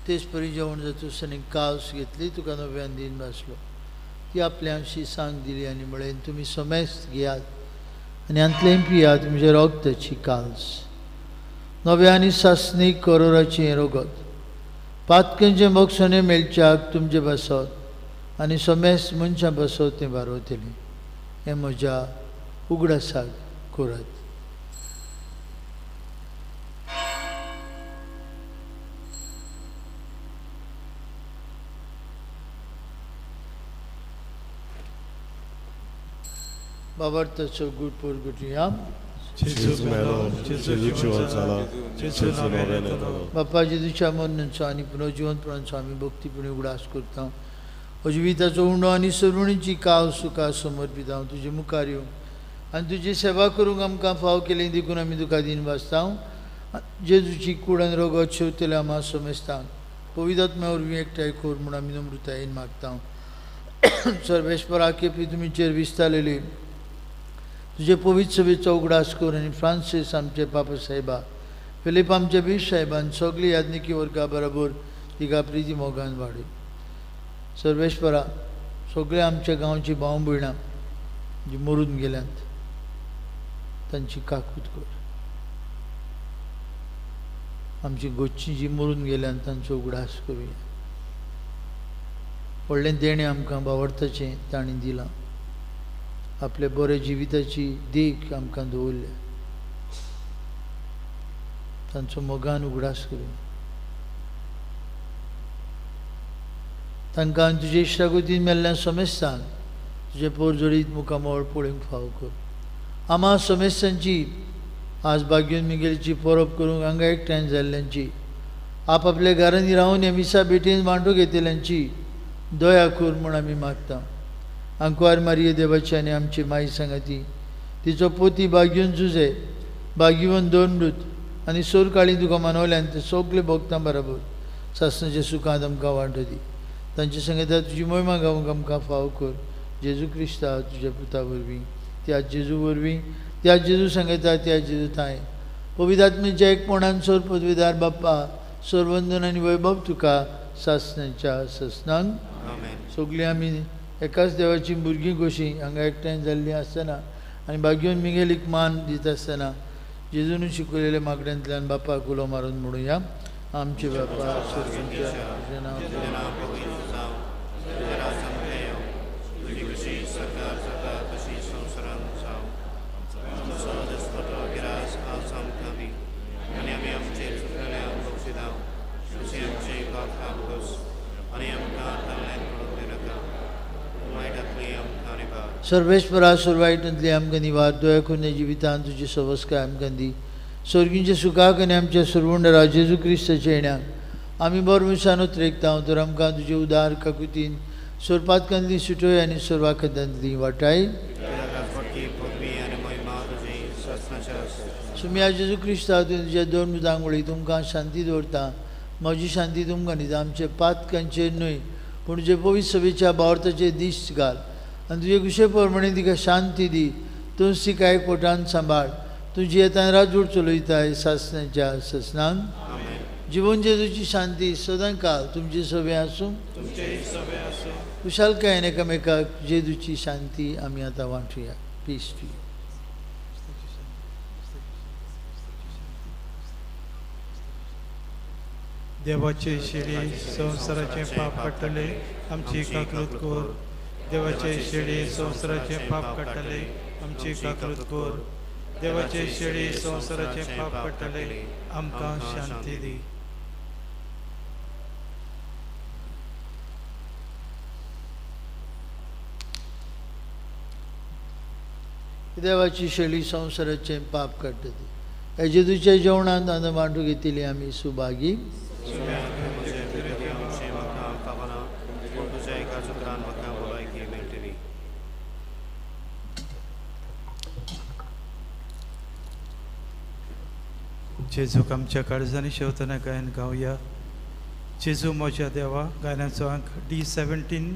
तेच परी जेवण जातूच आनी कास घेतली, तुका नव्यान दिन भासलो, ती आपल्या शिसांक दिली आनी म्हळें, तुमी समेस्त घेयात आनी हांतलें पियात, म्हजें रगताची काल्स, नव्या आनी सासणीक करोराचें हें रगत, पातकेंचें मोक्षणें मेळच्याक तुमचे पासत आनी समेस्त मनशां पासत तें बारवतलें. हें म्हज्या उगडासाक करात. बाबार्थाचो गुड पोरगुटया. जेजू मेलो, जेजू जिवंत जाला, जेजू नव्यान येतलो. बापा जेजूच्या मरणाचो आनी पुनर्जिवंतपणाचो आमी भक्तीपणी उगडास करता. जिविताचो उंडो आनी सरुणीची काव सुखा समर्पिता तुजे मुखार येवंक आनी तुजी सेवा करूंक आमकां फाव केली देखून आमी तुका दीन वाचता. जेजूची कूड आनी रगत शेवतले आमा समेस्तांक पवित्र वरवीं एकठांय कर म्हूण आमी नम्रतायेन मागता. सर्वेस्परा केपी तुमीचेर विस्तारलेली तुजे पवित्र सभेचो उगडास कर आनी फ्रांसीस आमचे पापा साहेबा, फिलीप आमचे बीश साहेबान सगळी याज्ञिकी वर्गा बरोबर तिका प्रिती मोगान वाडय. सर्वेस्परा सगळे आमच्या गांवची भाव भयणां जी मरून गेल्यांत तांची काकूत कर. आमची गोच्ची जी मरून गेल्यान तांचो उगडास करुया. व्हडलें देणें आमकां बावडताचें तांणी दिलां. आपल्या बऱ्या जिविताची देख आमकां दवरल्या. तांचो मोगान उगडास करुया. तांकां तुजे इश्टागतीन मेल्ल्या समेस्तांक तुजे पोरजोडीत मुखामळ पळोवंक फाव कर. आमा समेस्तांची आज बागेवन मिगेलची परब करूंक हांगा एकठांय जाल्ल्यांची, आपआपल्या घरांनी रावन ह्या मिसा भेटेन वांटो घेतल्यांची दया कर म्हूण आमी मागता. आंकवार मारिये देवाची आनी आमची माई सांगाती, तिचो पोती बागेवन जुजे, बागेवन दोन मृत आनी सोरकाळी तुका मानवल्यान ते सगळे भोगतां बराबर सासणाच्या सुखांत आमकां वांटो दी. तांचे सांगता तुजी मोहिमा गावंक आमकां फाव कर. जेजू क्रिस्ता तुज्या पुता वरवीं, त्या जेजू वरवीं, त्या जेजू सांगता त्या जेजू थांय पवित्र आत्म्याच्या एकपणान सोर पदवीदार बाप्पा सोरवंदन आनी वैभव तुका सासणाच्या सासणांक. सगळीं आमी एकाच देवाची भुरगीं कशीं हांगा एकठांय जाल्लीं आसतना आनी बागेवन मिगेलीक मान दिता आसतना जेजून शिकयलेल्या मागण्यांतल्यान बापाक उलो मारून म्हणुया. आमचे बापा सर्गांतल्या तुजें नांव सर्वेस्परा सुरवायटांतली आमकां निवार, दया करून जिवितांत तुजी सवस्काय आमकां दी. स्वर्गींच्या सुखाक आनी आमच्या सुरवंडरा जेजू क्रिस्ताच्या येण्याक आमी बरो मनशान उतरेकता. तर आमकां तुजे उदार काकुतीन सोरपातकांतली सुटय आनी सोरवाखदांतली वाटाय. सुम्या जेजू क्रिस्ता तुज्या दोन मुदांगोळी तुमकां शांती दवरता. म्हजी शांती तुमकां दिता. आमचे पातकांचेर न्हय पूण तुजे पवित्र सभेच्या बावर्थाचे दीस घाल आनी तुजे कुशे प्रमाणे तिका शांती दी. तूं तिका एकवटान सांबाळ. तुजी येतान राजूड चलयताय सासणाच्या सासणांक. जिवन जेजूची शांती सदां काल तुमचे सभे आसूं. कुशालकायेन एकामेकाक जेजूची शांती आमी आतां वांटुया. Peace to you. देवाचे शिडी संवसाराचें पाप काडटले आमची काकूत कर. देवाचे शेळी संवसाराचें पाप काडटले आमची काकूत कर. देवाचे शेळी संवसाराचें पाप काडटले आमकां शांती दी. देवाची शेळी संवसाराचें पाप काडटली. जेजूच्या जेवणांत आतां वांटू घेतली आमी सुभागी. जेजूक आमच्या काळजांनी शेवतना गायन गावया. जेजू म्हज्या देवा गायनाचो अंक D17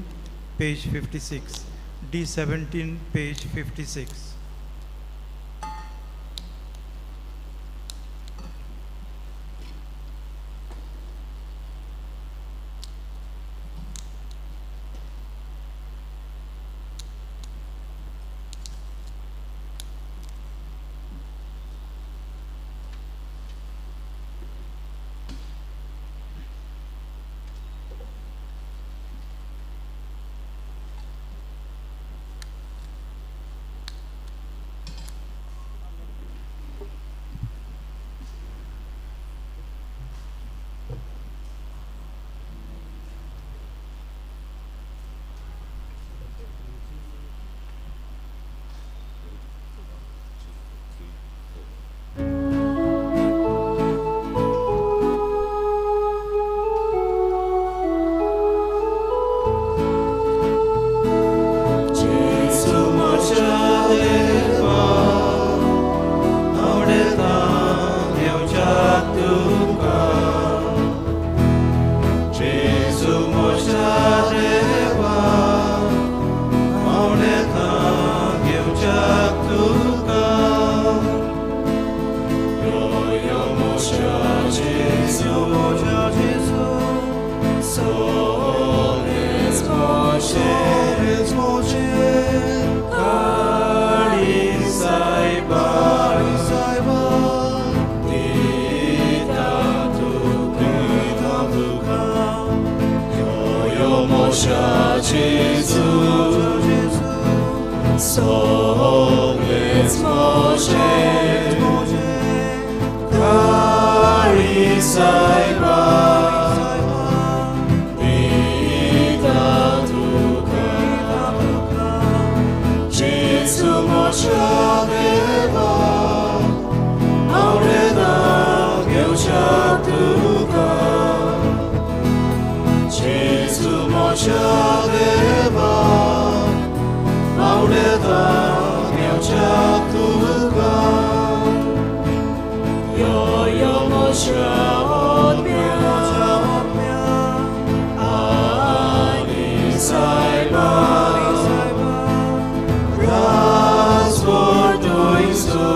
page 56. D17 page 56. मोशा जेजू सगळेच मोशे काळी सायबा दिता तुका जेजू मोशा देवा आवडेता घेवच्या तुका जेजू मोशा देवा आवडेता घेवच्या तुका यो यो मोशा आत्म्या आनी सायबा राजवट तुयसो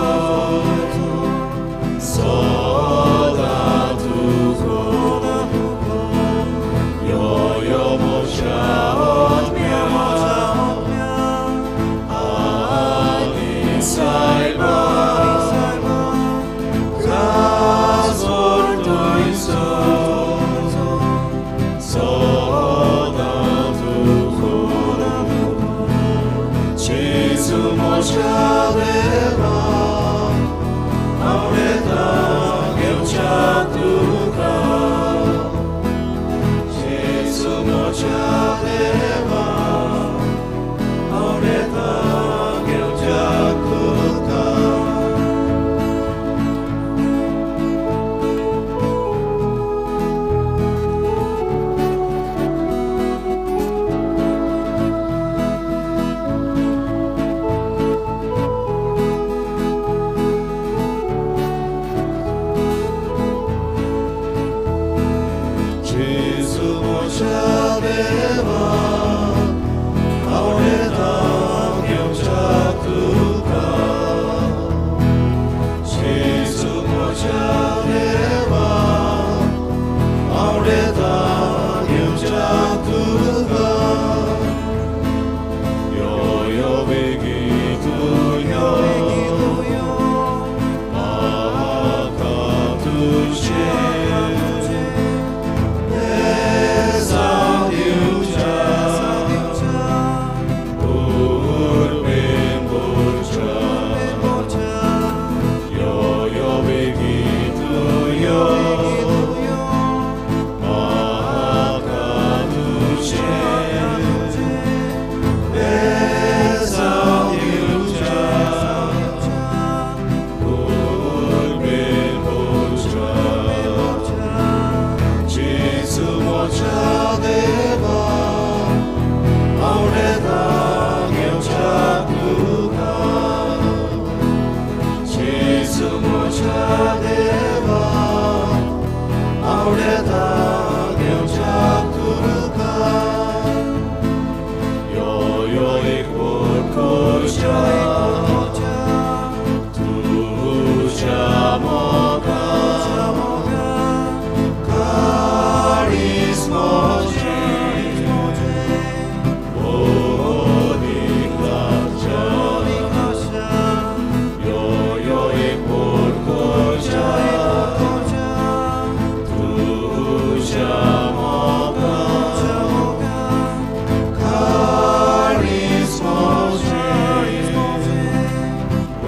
सदां तुजो यो यो मोशा आत्म्या आनी सायबा राजवट तुयसो सदां तुजो जेजू मोशा देवा आवडेता घेवच्या तुका जेजू मोशा देवा आवडेता घेवच्या तुका. जेजू मोशा देवा आवडेता घेवच्या तुका जेजू मोशा देवा आवडेता घेवच्या तुका यो यो बेगी तूं यो म्हाका तुजें बेजांव दिवच्या उर्बेन भरच्या यो यो बेगी तूं यो म्हाका तुजें बेजांव दिवच्या उर्बेन भरच्या जेजू मोशा देवा आवडेता घेवच्या तुका जेजू मोशा देवा आवडेता घेवच्या तुका यो यो एकवट करच्या तुज्या मोगान काळीज म्हजें ओदीक लागच्या यो यो एकवट करच्या तुज्या मोगान काळीज म्हजें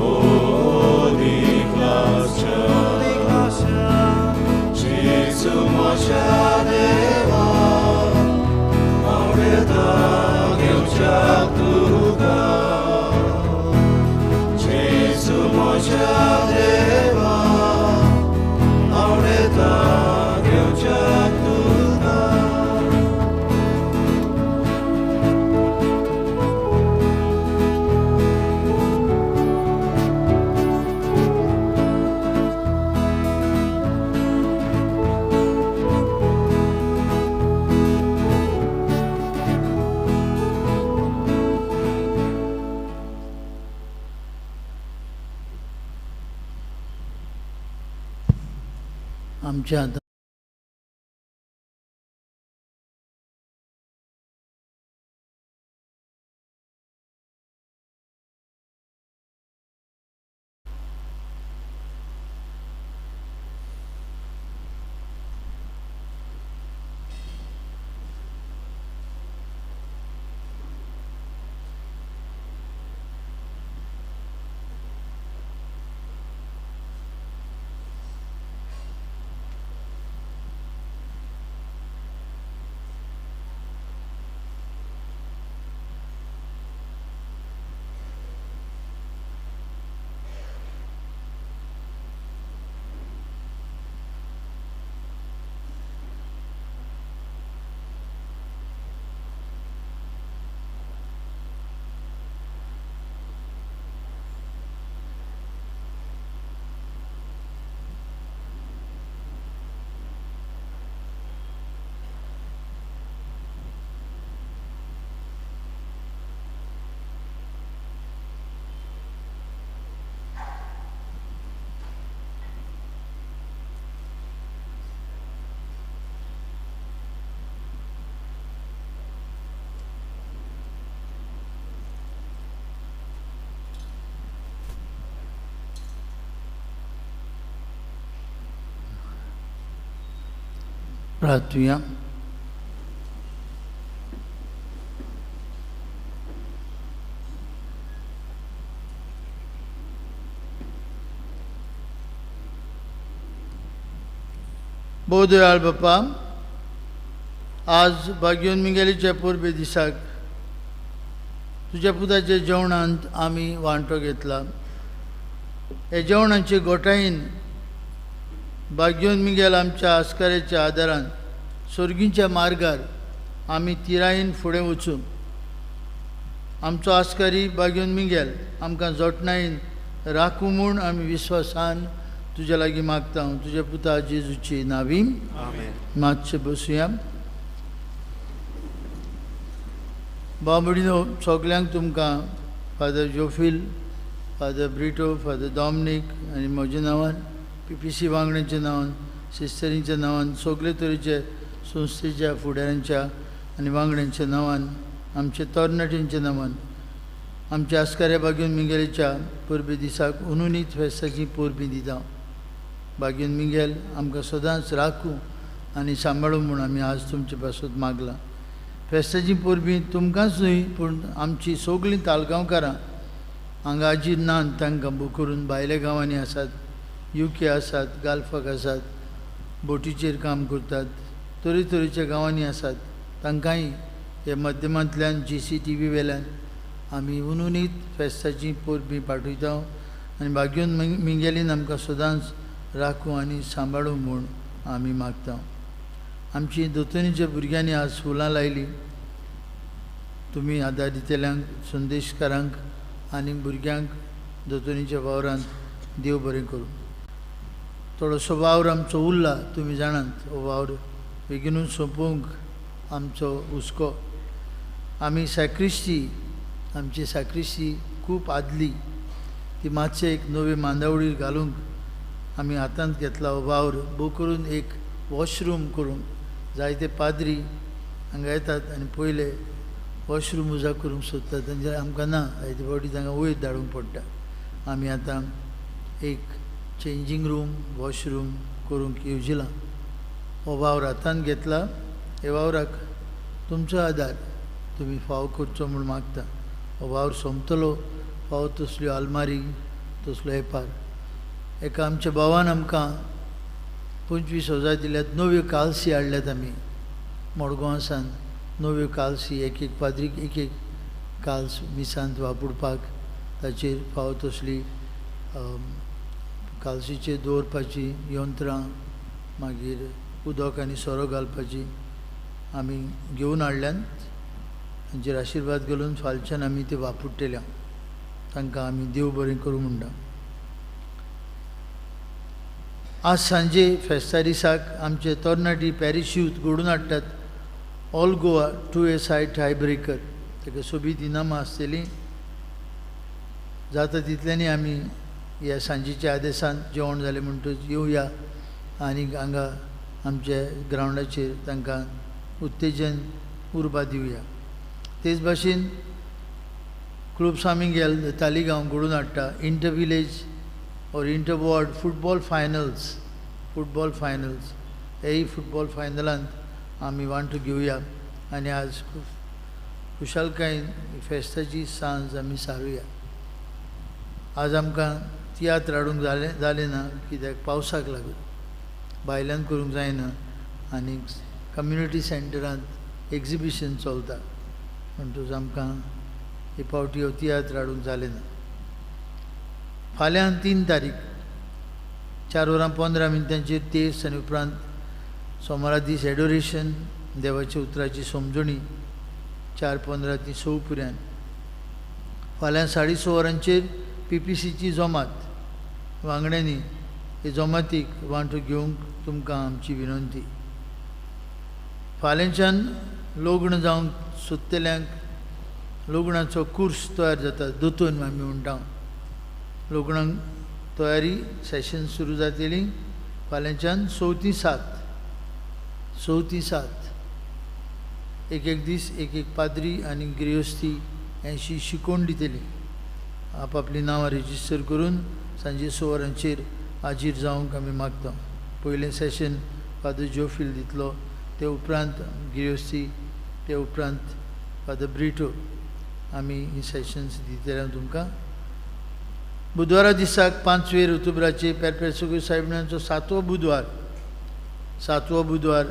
ओदीक लागच्या जेजू मोशा देवा आवडेता घेवच्या तुका जेजू मोशा देवा आवडेता घेवच्या तुका. आमच्या हातान प्रार्थुया. भोव दयाळ बापा, आज बागयोन मिंगेलीच्या परबे दिसाक तुज्या पुताच्या जेवणांत आमी वांटो घेतला. हे जेवणाचे गोठायेन बागयोन मिंगेल आमच्या आस्काराच्या आदारान सोर्गींच्या मार्गार आमी तिरायेन फुडें वचूं. आमचो आस्कारी बागयोन मिंगेल आमकां जोटणायेन राखूं म्हूण आमी विस्वासान तुज्या लागीं मागता. तुज्या पुता जेजूची नावी. मातशें बसुया. बाबडिनो सगल्यांक तुमकां Father Jophil, Father Brito, Father Dominic आनी म्हज्या नांवान, पी पी सी वांगड्यांच्या नांवान, सिस्टरींच्या नांवान, सगळे तरेचे संस्थेच्या फुडाऱ्यांच्या आनी वांगड्यांच्या नांवान, आमच्या तरणाट्यांच्या नांवान, आमच्या आस्काऱ्या बागयोन मिंगेलीच्या परबे दिसाक उनुनीत फेस्ताची परबी दिता. बागयोन मिंगेल आमकां सदांच राखूं आनी सांबाळूं म्हूण आमी आज तुमचे पासत मागलां. फेस्ताची परबी तुमकांच न्हय पूण आमची सगळीं तालगांवकारां हांगा आजी नान तांकां बूक करून भायल्या गांवांनी आसात, युके आसात, गाल्फाक आसात, बोटीचेर काम करतात, तरेतरेच्या गांवांनी आसात, तांकांय ह्या माध्यमांतल्यान जी सी टी व्ही वेल्यान आमी उनुनीत फेस्ताची परबी पाठयता आनी बागयोन मिंगेलीन आमकां सदांच राखूं आनी सांबाळूं म्हूण आमी मागता. आमची दोतोनीच्या भुरग्यांनी आज फुलां लायलीं. तुमी आदार दितल्यांक, संदेशकारांक आनी भुरग्यांक दोतोनीच्या वावरांत देव बरें करूं. थोडोसो वावर आमचो उरला, तुमी जाणात, हो वावर बेगीनूच सोंपोवंक आमचो हुस्को. आमी सॅक्रिस्टी, आमची सॅक्रिस्टी खूब आदली, ती मातशें एक नवी मांदावळीर घालूंक आमी हातांत घेतला हो वावर. भोव करून एक वॉशरूम करूंक जायते पाद्री हांगा येतात आनी पयले वॉशरूम उजा करूंक सोदतात, तांचे आमकां ना, जायते फावटी तांकां वयर धाडूंक पडटा. आमी आतां एक चेंजींग रूम, वॉशरूम करूंक येवजिलां. हो वावर हातांत घेतला. हे वावराक तुमचो आदार तुमी फावो करचो म्हूण मागता. हो वावर सोंपतलो फावो तसल्यो आलमारी, तसलो एपार. एका आमच्या भावान आमकां 25,000 दिल्यात. नव्यो कालसी हाडल्यात आमी मडगांव सावन. नव्यो कालसी एक एक पाद्रीक एक एक काल्स मिसांत वापरपाक, ताचेर फावो तसली कालसीचेर दवरपाची यंत्रां, मागीर उदक आनी सोरो घालपाची आमी घेवन हाडल्यात. तांचेर आशिर्वाद घालून फालच्यान आमी ते वापरतल्या. तांकां आमी देव बरें करूं म्हणटा. आज सांजे फेस्ता दिसाक आमचे तरणाटी पॅरीस यूथ घडोवन हाडटात all Goa 2 a side tie breaker. ताका सोबीत इनामां आसतलीं. जाता तितल्यांनी आमी ह्या सांजेच्या आदेसान जेवण जालें म्हणटकच येवया आनी हांगा आमच्या ग्रावंडाचेर तांकां उत्तेजन उर्बा दिवया. तेच भाशेन क्लब सामिंगेल तालिगांव घडोवन हाडटा inter village or inter ward football finals. Football finals हेय फुटबॉल फायनलांत आमी वांटो घेवया आनी आज खूब खुशालकायेन फेस्ताची सांज आमी सारुया. आज आमकां तियात्र हाडूंक जालें ना कित्याक पावसाक लागून भायल्यान करूंक जायना आनी कम्युनिटी सेंटरांत एक्जिबिशन चलता म्हणटकच आमकां हे फावटी हो तियात्र हाडूंक जालें ना. फाल्यां 3 तारीख 4:15 तेस आनी उपरांत सोमारा दीस एडोरेशन, देवाच्या उतराची समजणी 4:15 ते 6 पर्यंत. फाल्यां 6:30 वरांचेर पी पी सीची जमात. वांगड्यांनी हे जमातीक वांटो घेवंक तुमकां आमची विनंती. फाल्यांच्यान लग्न जावंक सोदतल्यांक लग्नाचो कुर्स तयार जाता, दोतोन आमी म्हणटा. लग्नाक तयारी सेशन सुरू जातली फाल्यांच्यान 6 ते 7. 6 ते 7 एक एक दीस एक एक पाद्री आनी गृहस्थी हेंशी शिकोवन दितली. आपापलीं नांवां रजिस्टर करून सांजे 6 वरांचेर हाजीर जावंक आमी मागता. पयलें सेशन फादर जोफील दितलो, ते उपरांत गिरेस्ती, ते उपरांत फादर ब्रिटो आमी ही सेशन्स दितले तुमकां. बुधवारा दिसाक 5 ऑक्टोबराचेर पेरपेर साहेबांचो 7वो बुधवार, 7वो बुधवार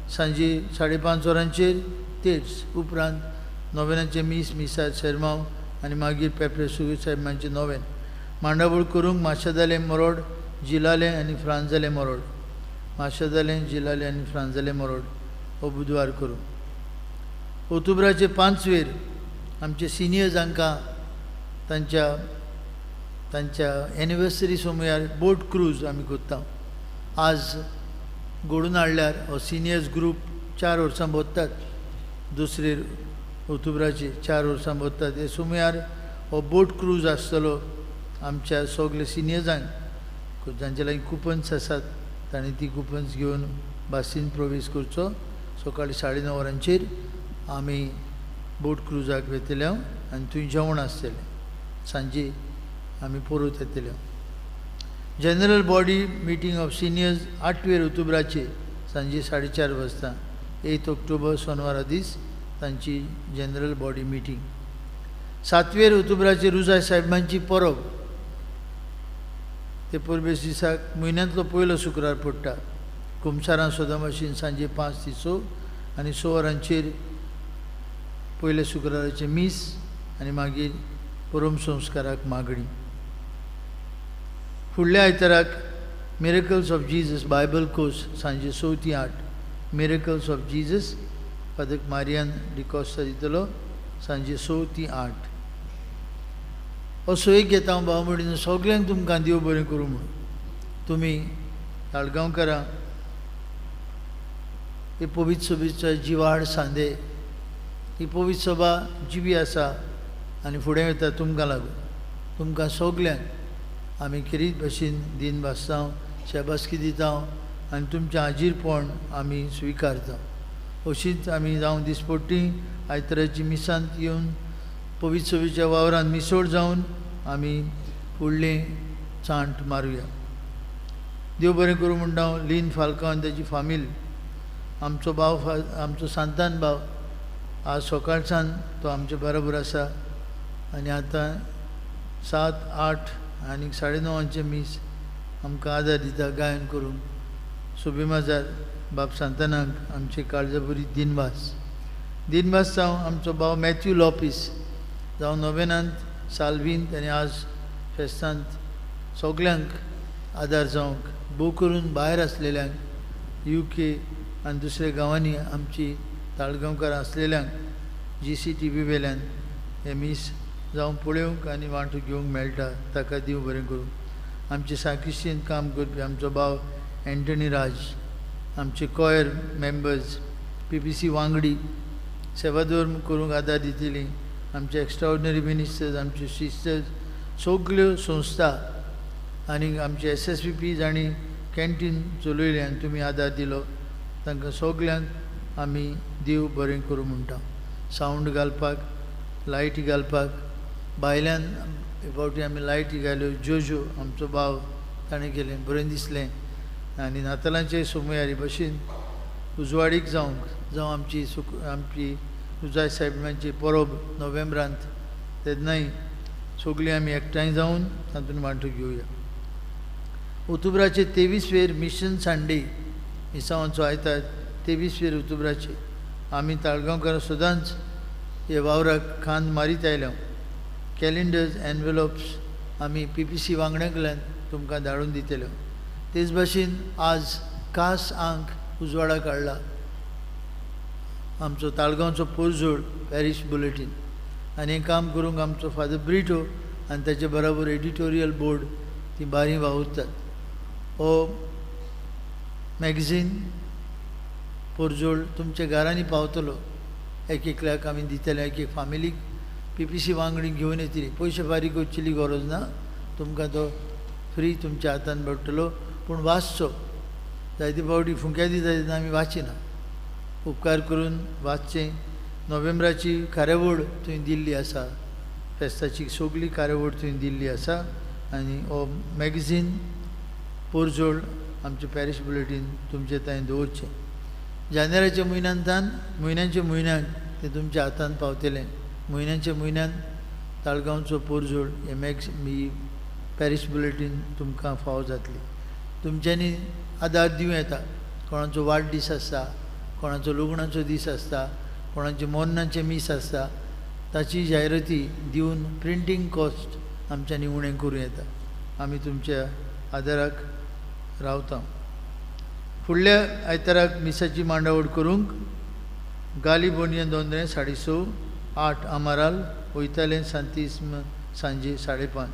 सांजे 5:30 वरांचेर तेच उपरांत नोवेनाचें मीस, मिसार शेरमांव आनी मागीर पेरपेर साहेबांचें नोवेन. मांडावळ करूंक माशेदालें मरोड, जिलालें आनी फ्रांजालें मरोड, माशेदालें, जिलालें आनी फ्रांजालें मरोड हो बुधवार करूंक. ऑक्टोबराचे 5वेर आमचे सिनियर्स हांकां तांच्या तांच्या एनिवर्सरी सोमयार बोट क्रूज आमी करता. आज घडून हाडल्यार हो सिनियर्स ग्रूप 4 वर्सां भोंवतात, दुसरे ऑक्टोबराचे 4 वर्सां भोंवतात. हे सोमयार हो बोट क्रूज आसतलो आमच्या सगळे सिनियर्सांक, जांचे लागीं कुपन्स आसात तांणी ती कुपन्स घेवन बसीन प्रवेश करचो. सकाळी 9:30 वरांचेर आमी बोट क्रुजाक वयतले आनी थंय जेवण आसतलें. सांजे आमी परत येतले. General body meeting of seniors 8 ऑक्टोबराचेर सांजे 4:30 वाजता, 8 ऑक्टोबर सोनवारा दीस तांची जनरल बॉडी मिटींग. 7 ऑक्टोबराचेर रुजाय साहेबांची परब, ते परबेस दिसाक म्हयन्यांतलो पयलो शुक्रार पडटा. कुमसारां सदां भाशेन सांजे 5 ते 6 आनी 6 वरांचेर पयल्या शुक्राराचें मीस आनी मागीर परम संस्काराक मागणी. फुडल्या आयताराक miracles of Jesus Bible course सांजे 6 ते 8, miracles of Jesus father Marian D'Costa दितलो सांजे 6 ते 8. असो एक घेता हांव भाव भयणीनो, सगल्यांक तुमकां देव बरें करूं म्हणून. तुमी ताळगांवकारां ही पवित्र सभेचो जिवाड सांदे, ही पवित्र सभा जिवी आसा आनी फुडें वता तुमकां लागून. तुमकां सगल्यांक आमी खेरीत भशेन दीन भासता, शाबासकी दिता आनी तुमचें हाजीरपण आमी स्विकारता. अशीच आमी जावं दिसपट्टी आयताराची मिसांत येवन पवित्र सभेच्या वावरान मिसोड जावन आमी फुडलें चांट मारुया. देव बरें करूं म्हणटा हांव लीन फाल्कांव आनी ताची फामील, आमचो भाव, आमचो सांतान भाव आज सकाळच्यान तो आमचे बरोबर आसा आनी आतां 7, 8 आनी 9:30 मीस आमकां आदार दिता गायन करूंक. सोबीमाजार बाब सांतानाक आमचे काळजाबरी दिनवास. दिनवास जावं आमचो भाव मॅथ्यू लोपीस, जावं नोवेनांत साल्वींत आनी आज फेस्तांत सगल्यांक आदार जावंक, भोव करून भायर आसलेल्यांक UK आनी दुसऱ्या गांवांनी आमची ताळगांवकारां आसलेल्यांक GCTV वेल्यान हें मीस जावं पळोवंक आनी वांटो घेवंक मेळटा, ताका देव बरें करूं. आमचे साकिश्तीन काम करपी आमचो भाव एंटनी राज, आमचे कॉयर मेंबर्स, PPC वांगडी सेवाधर्म करूंक आदार दितली, आमचे एक्स्ट्राऑर्डिनरी मिनिस्टर्स, आमचे सिस्टर्स, सगल्यो संस्था आनी आमचे SSVP जांणी कॅन्टीन चलयलें आनी तुमी आदार दिलो तांकां सगल्यांक आमी देव बरें करूं म्हणटा. सावंड घालपाक, लायटी घालपाक, भायल्यान एक फावटी आमी लायटी घाल्यो, ज्यो ज्यो आमचो भाव ताणें केलें बरें दिसलें. आनी नातालांचे सोमयारी भशेन उजवाडीक जावंक, जावं आमची आमची उजाय साहेबांची परब नोव्हेंबरांत, तेन्नाय सगळीं आमी एकठांय जावन तातूंत वांटो घेवया. ऑक्टोबराचे 23वेर मिशन संडे, मिसांवांचो आयतार 23वेर ऑक्टोबराचे आमी ताळगांवकारां सदांच हे वावराक खांद मारीत आयल्या. कॅलेंडर्स, एनवेलोप्स आमी PPC वांगड्यां कडल्यान तुमकां धाडून दितले. तेच भाशेन आज खास आंक उजवाडाक हाडला आमचो ताळगांवचो पोरजोड पॅरीश बुलेटीन, आनी हें काम करूंक आमचो फादर ब्रिटो आनी ताचे बराबर एडिटोरियल बोर्ड ती बारी वावुरतात. हो मॅगझीन पोरजोड तुमच्या घरांनी पावतलो, एक एकल्याक आमी दितले, एक एक फामिलीक PPC वांगडी घेवन येतली. पयशे फारीक करचेली गरज ना, तुमकां तो फ्री तुमच्या हातान पडटलो. पूण वाचचो, जायते फावटी फुंक्या दिता तेन्ना आमी वाचिना, उपकार करून वाचचें. नोव्हेंबराची कार्यावळ थंय दिल्ली आसा, फेस्ताची सगळी कार्यावळ थंय दिल्ली आसा आनी हो मॅगझीन पोरजोड आमचें पॅरीश बुलेटीन तुमचे थंय दवरचें. जानेराच्या म्हयन्यांतान म्हयन्याच्या म्हयन्याक तें तुमच्या हातान पावतलें. म्हयन्याच्या म्हयन्यान ताळगांवचो पोरजोड हे मॅग्स ही पॅरीस बुलेटीन तुमकां फावो जातली. तुमच्यांनी आदार दिवं येता. कोणाचो वाडदीस आसता, कोणाचो लग्नाचो दीस आसता, कोणाचें मोन्नाचें मीस आसता, ताची जायराती दिवन प्रिंटींग कॉस्ट आमच्यांनी उणें करूं येता. आमी तुमच्या आदाराक रावता. फुडल्या आयताराक मिसाची मांडावळ करूंक गाली बोनियन दोंद्रें 6:30, 8 आमाराल वयतालें सांतिस्म सांजे 5:30.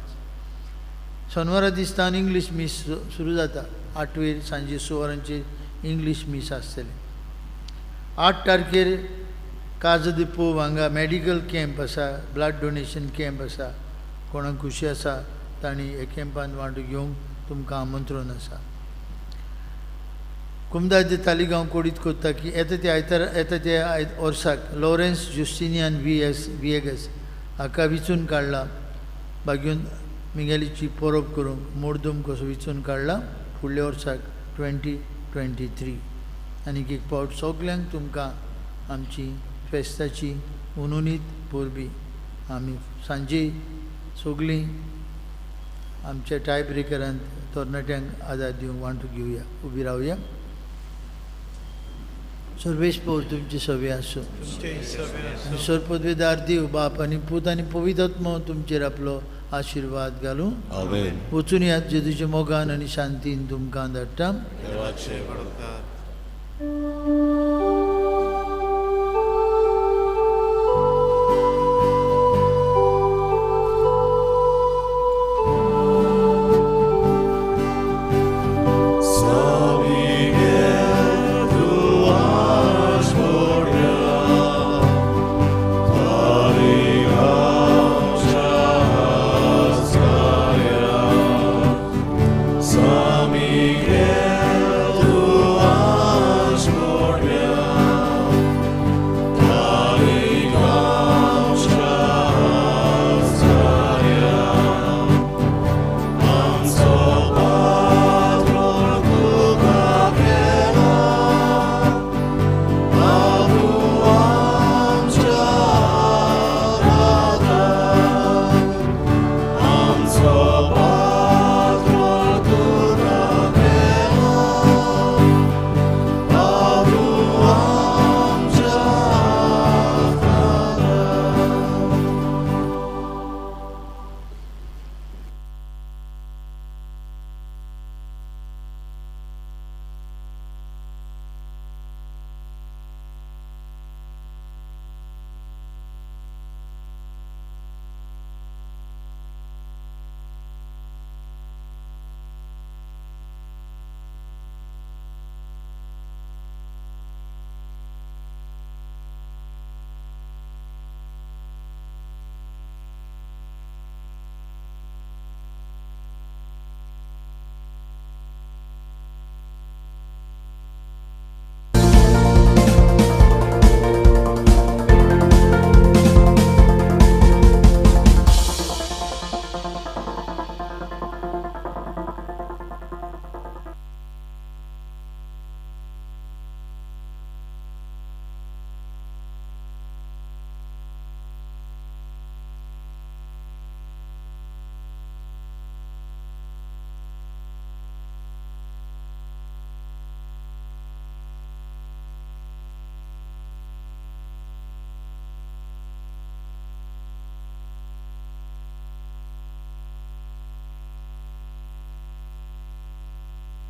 शेनवारा दिसतान इंग्लीश मीस सुरू जाता. 8वेर सांजे 6 वरांचेर इंग्लीश मीस आसतलें. 8 तारखेर काज दे पोव हांगा मॅडिकल कॅम्प आसा, ब्लड डोनेशन कॅम्प आसा. कोणाक खुशी आसा तांणी हे कॅम्पान वांटो घेवंक तुमकां आमंत्रण आसा. कुमदाद दे तालिगांव कोडीत कोत्ता की येता ते आयतारा येता ते वर्साक लॉरेन्स जुस्टिनियन विएगस हाका विचून काडला. बागीन मिगेलीची परब करूंक मोर्दूम कसो विचून काडला फुडल्या वर्साक 2023. आनीक एक फावट सगल्यांक तुमकां आमची फेस्ताची उनुनीत परबी. आमी सांजे सगळीं आमच्या टाय ब्रेकरांत तरणाट्यांक आदार दिवंक वांटो घेवया. उबी रावया. सर्वेश पौर तुमचे सवे आसूं. आनी सरपदवेदार देव बाप आनी पूत आनी पवित्र तुमचेर आपलो आशिर्वाद घालूं. वचून यात जेजूच्या मोगान आनी शांतीन तुमकां धाडटा.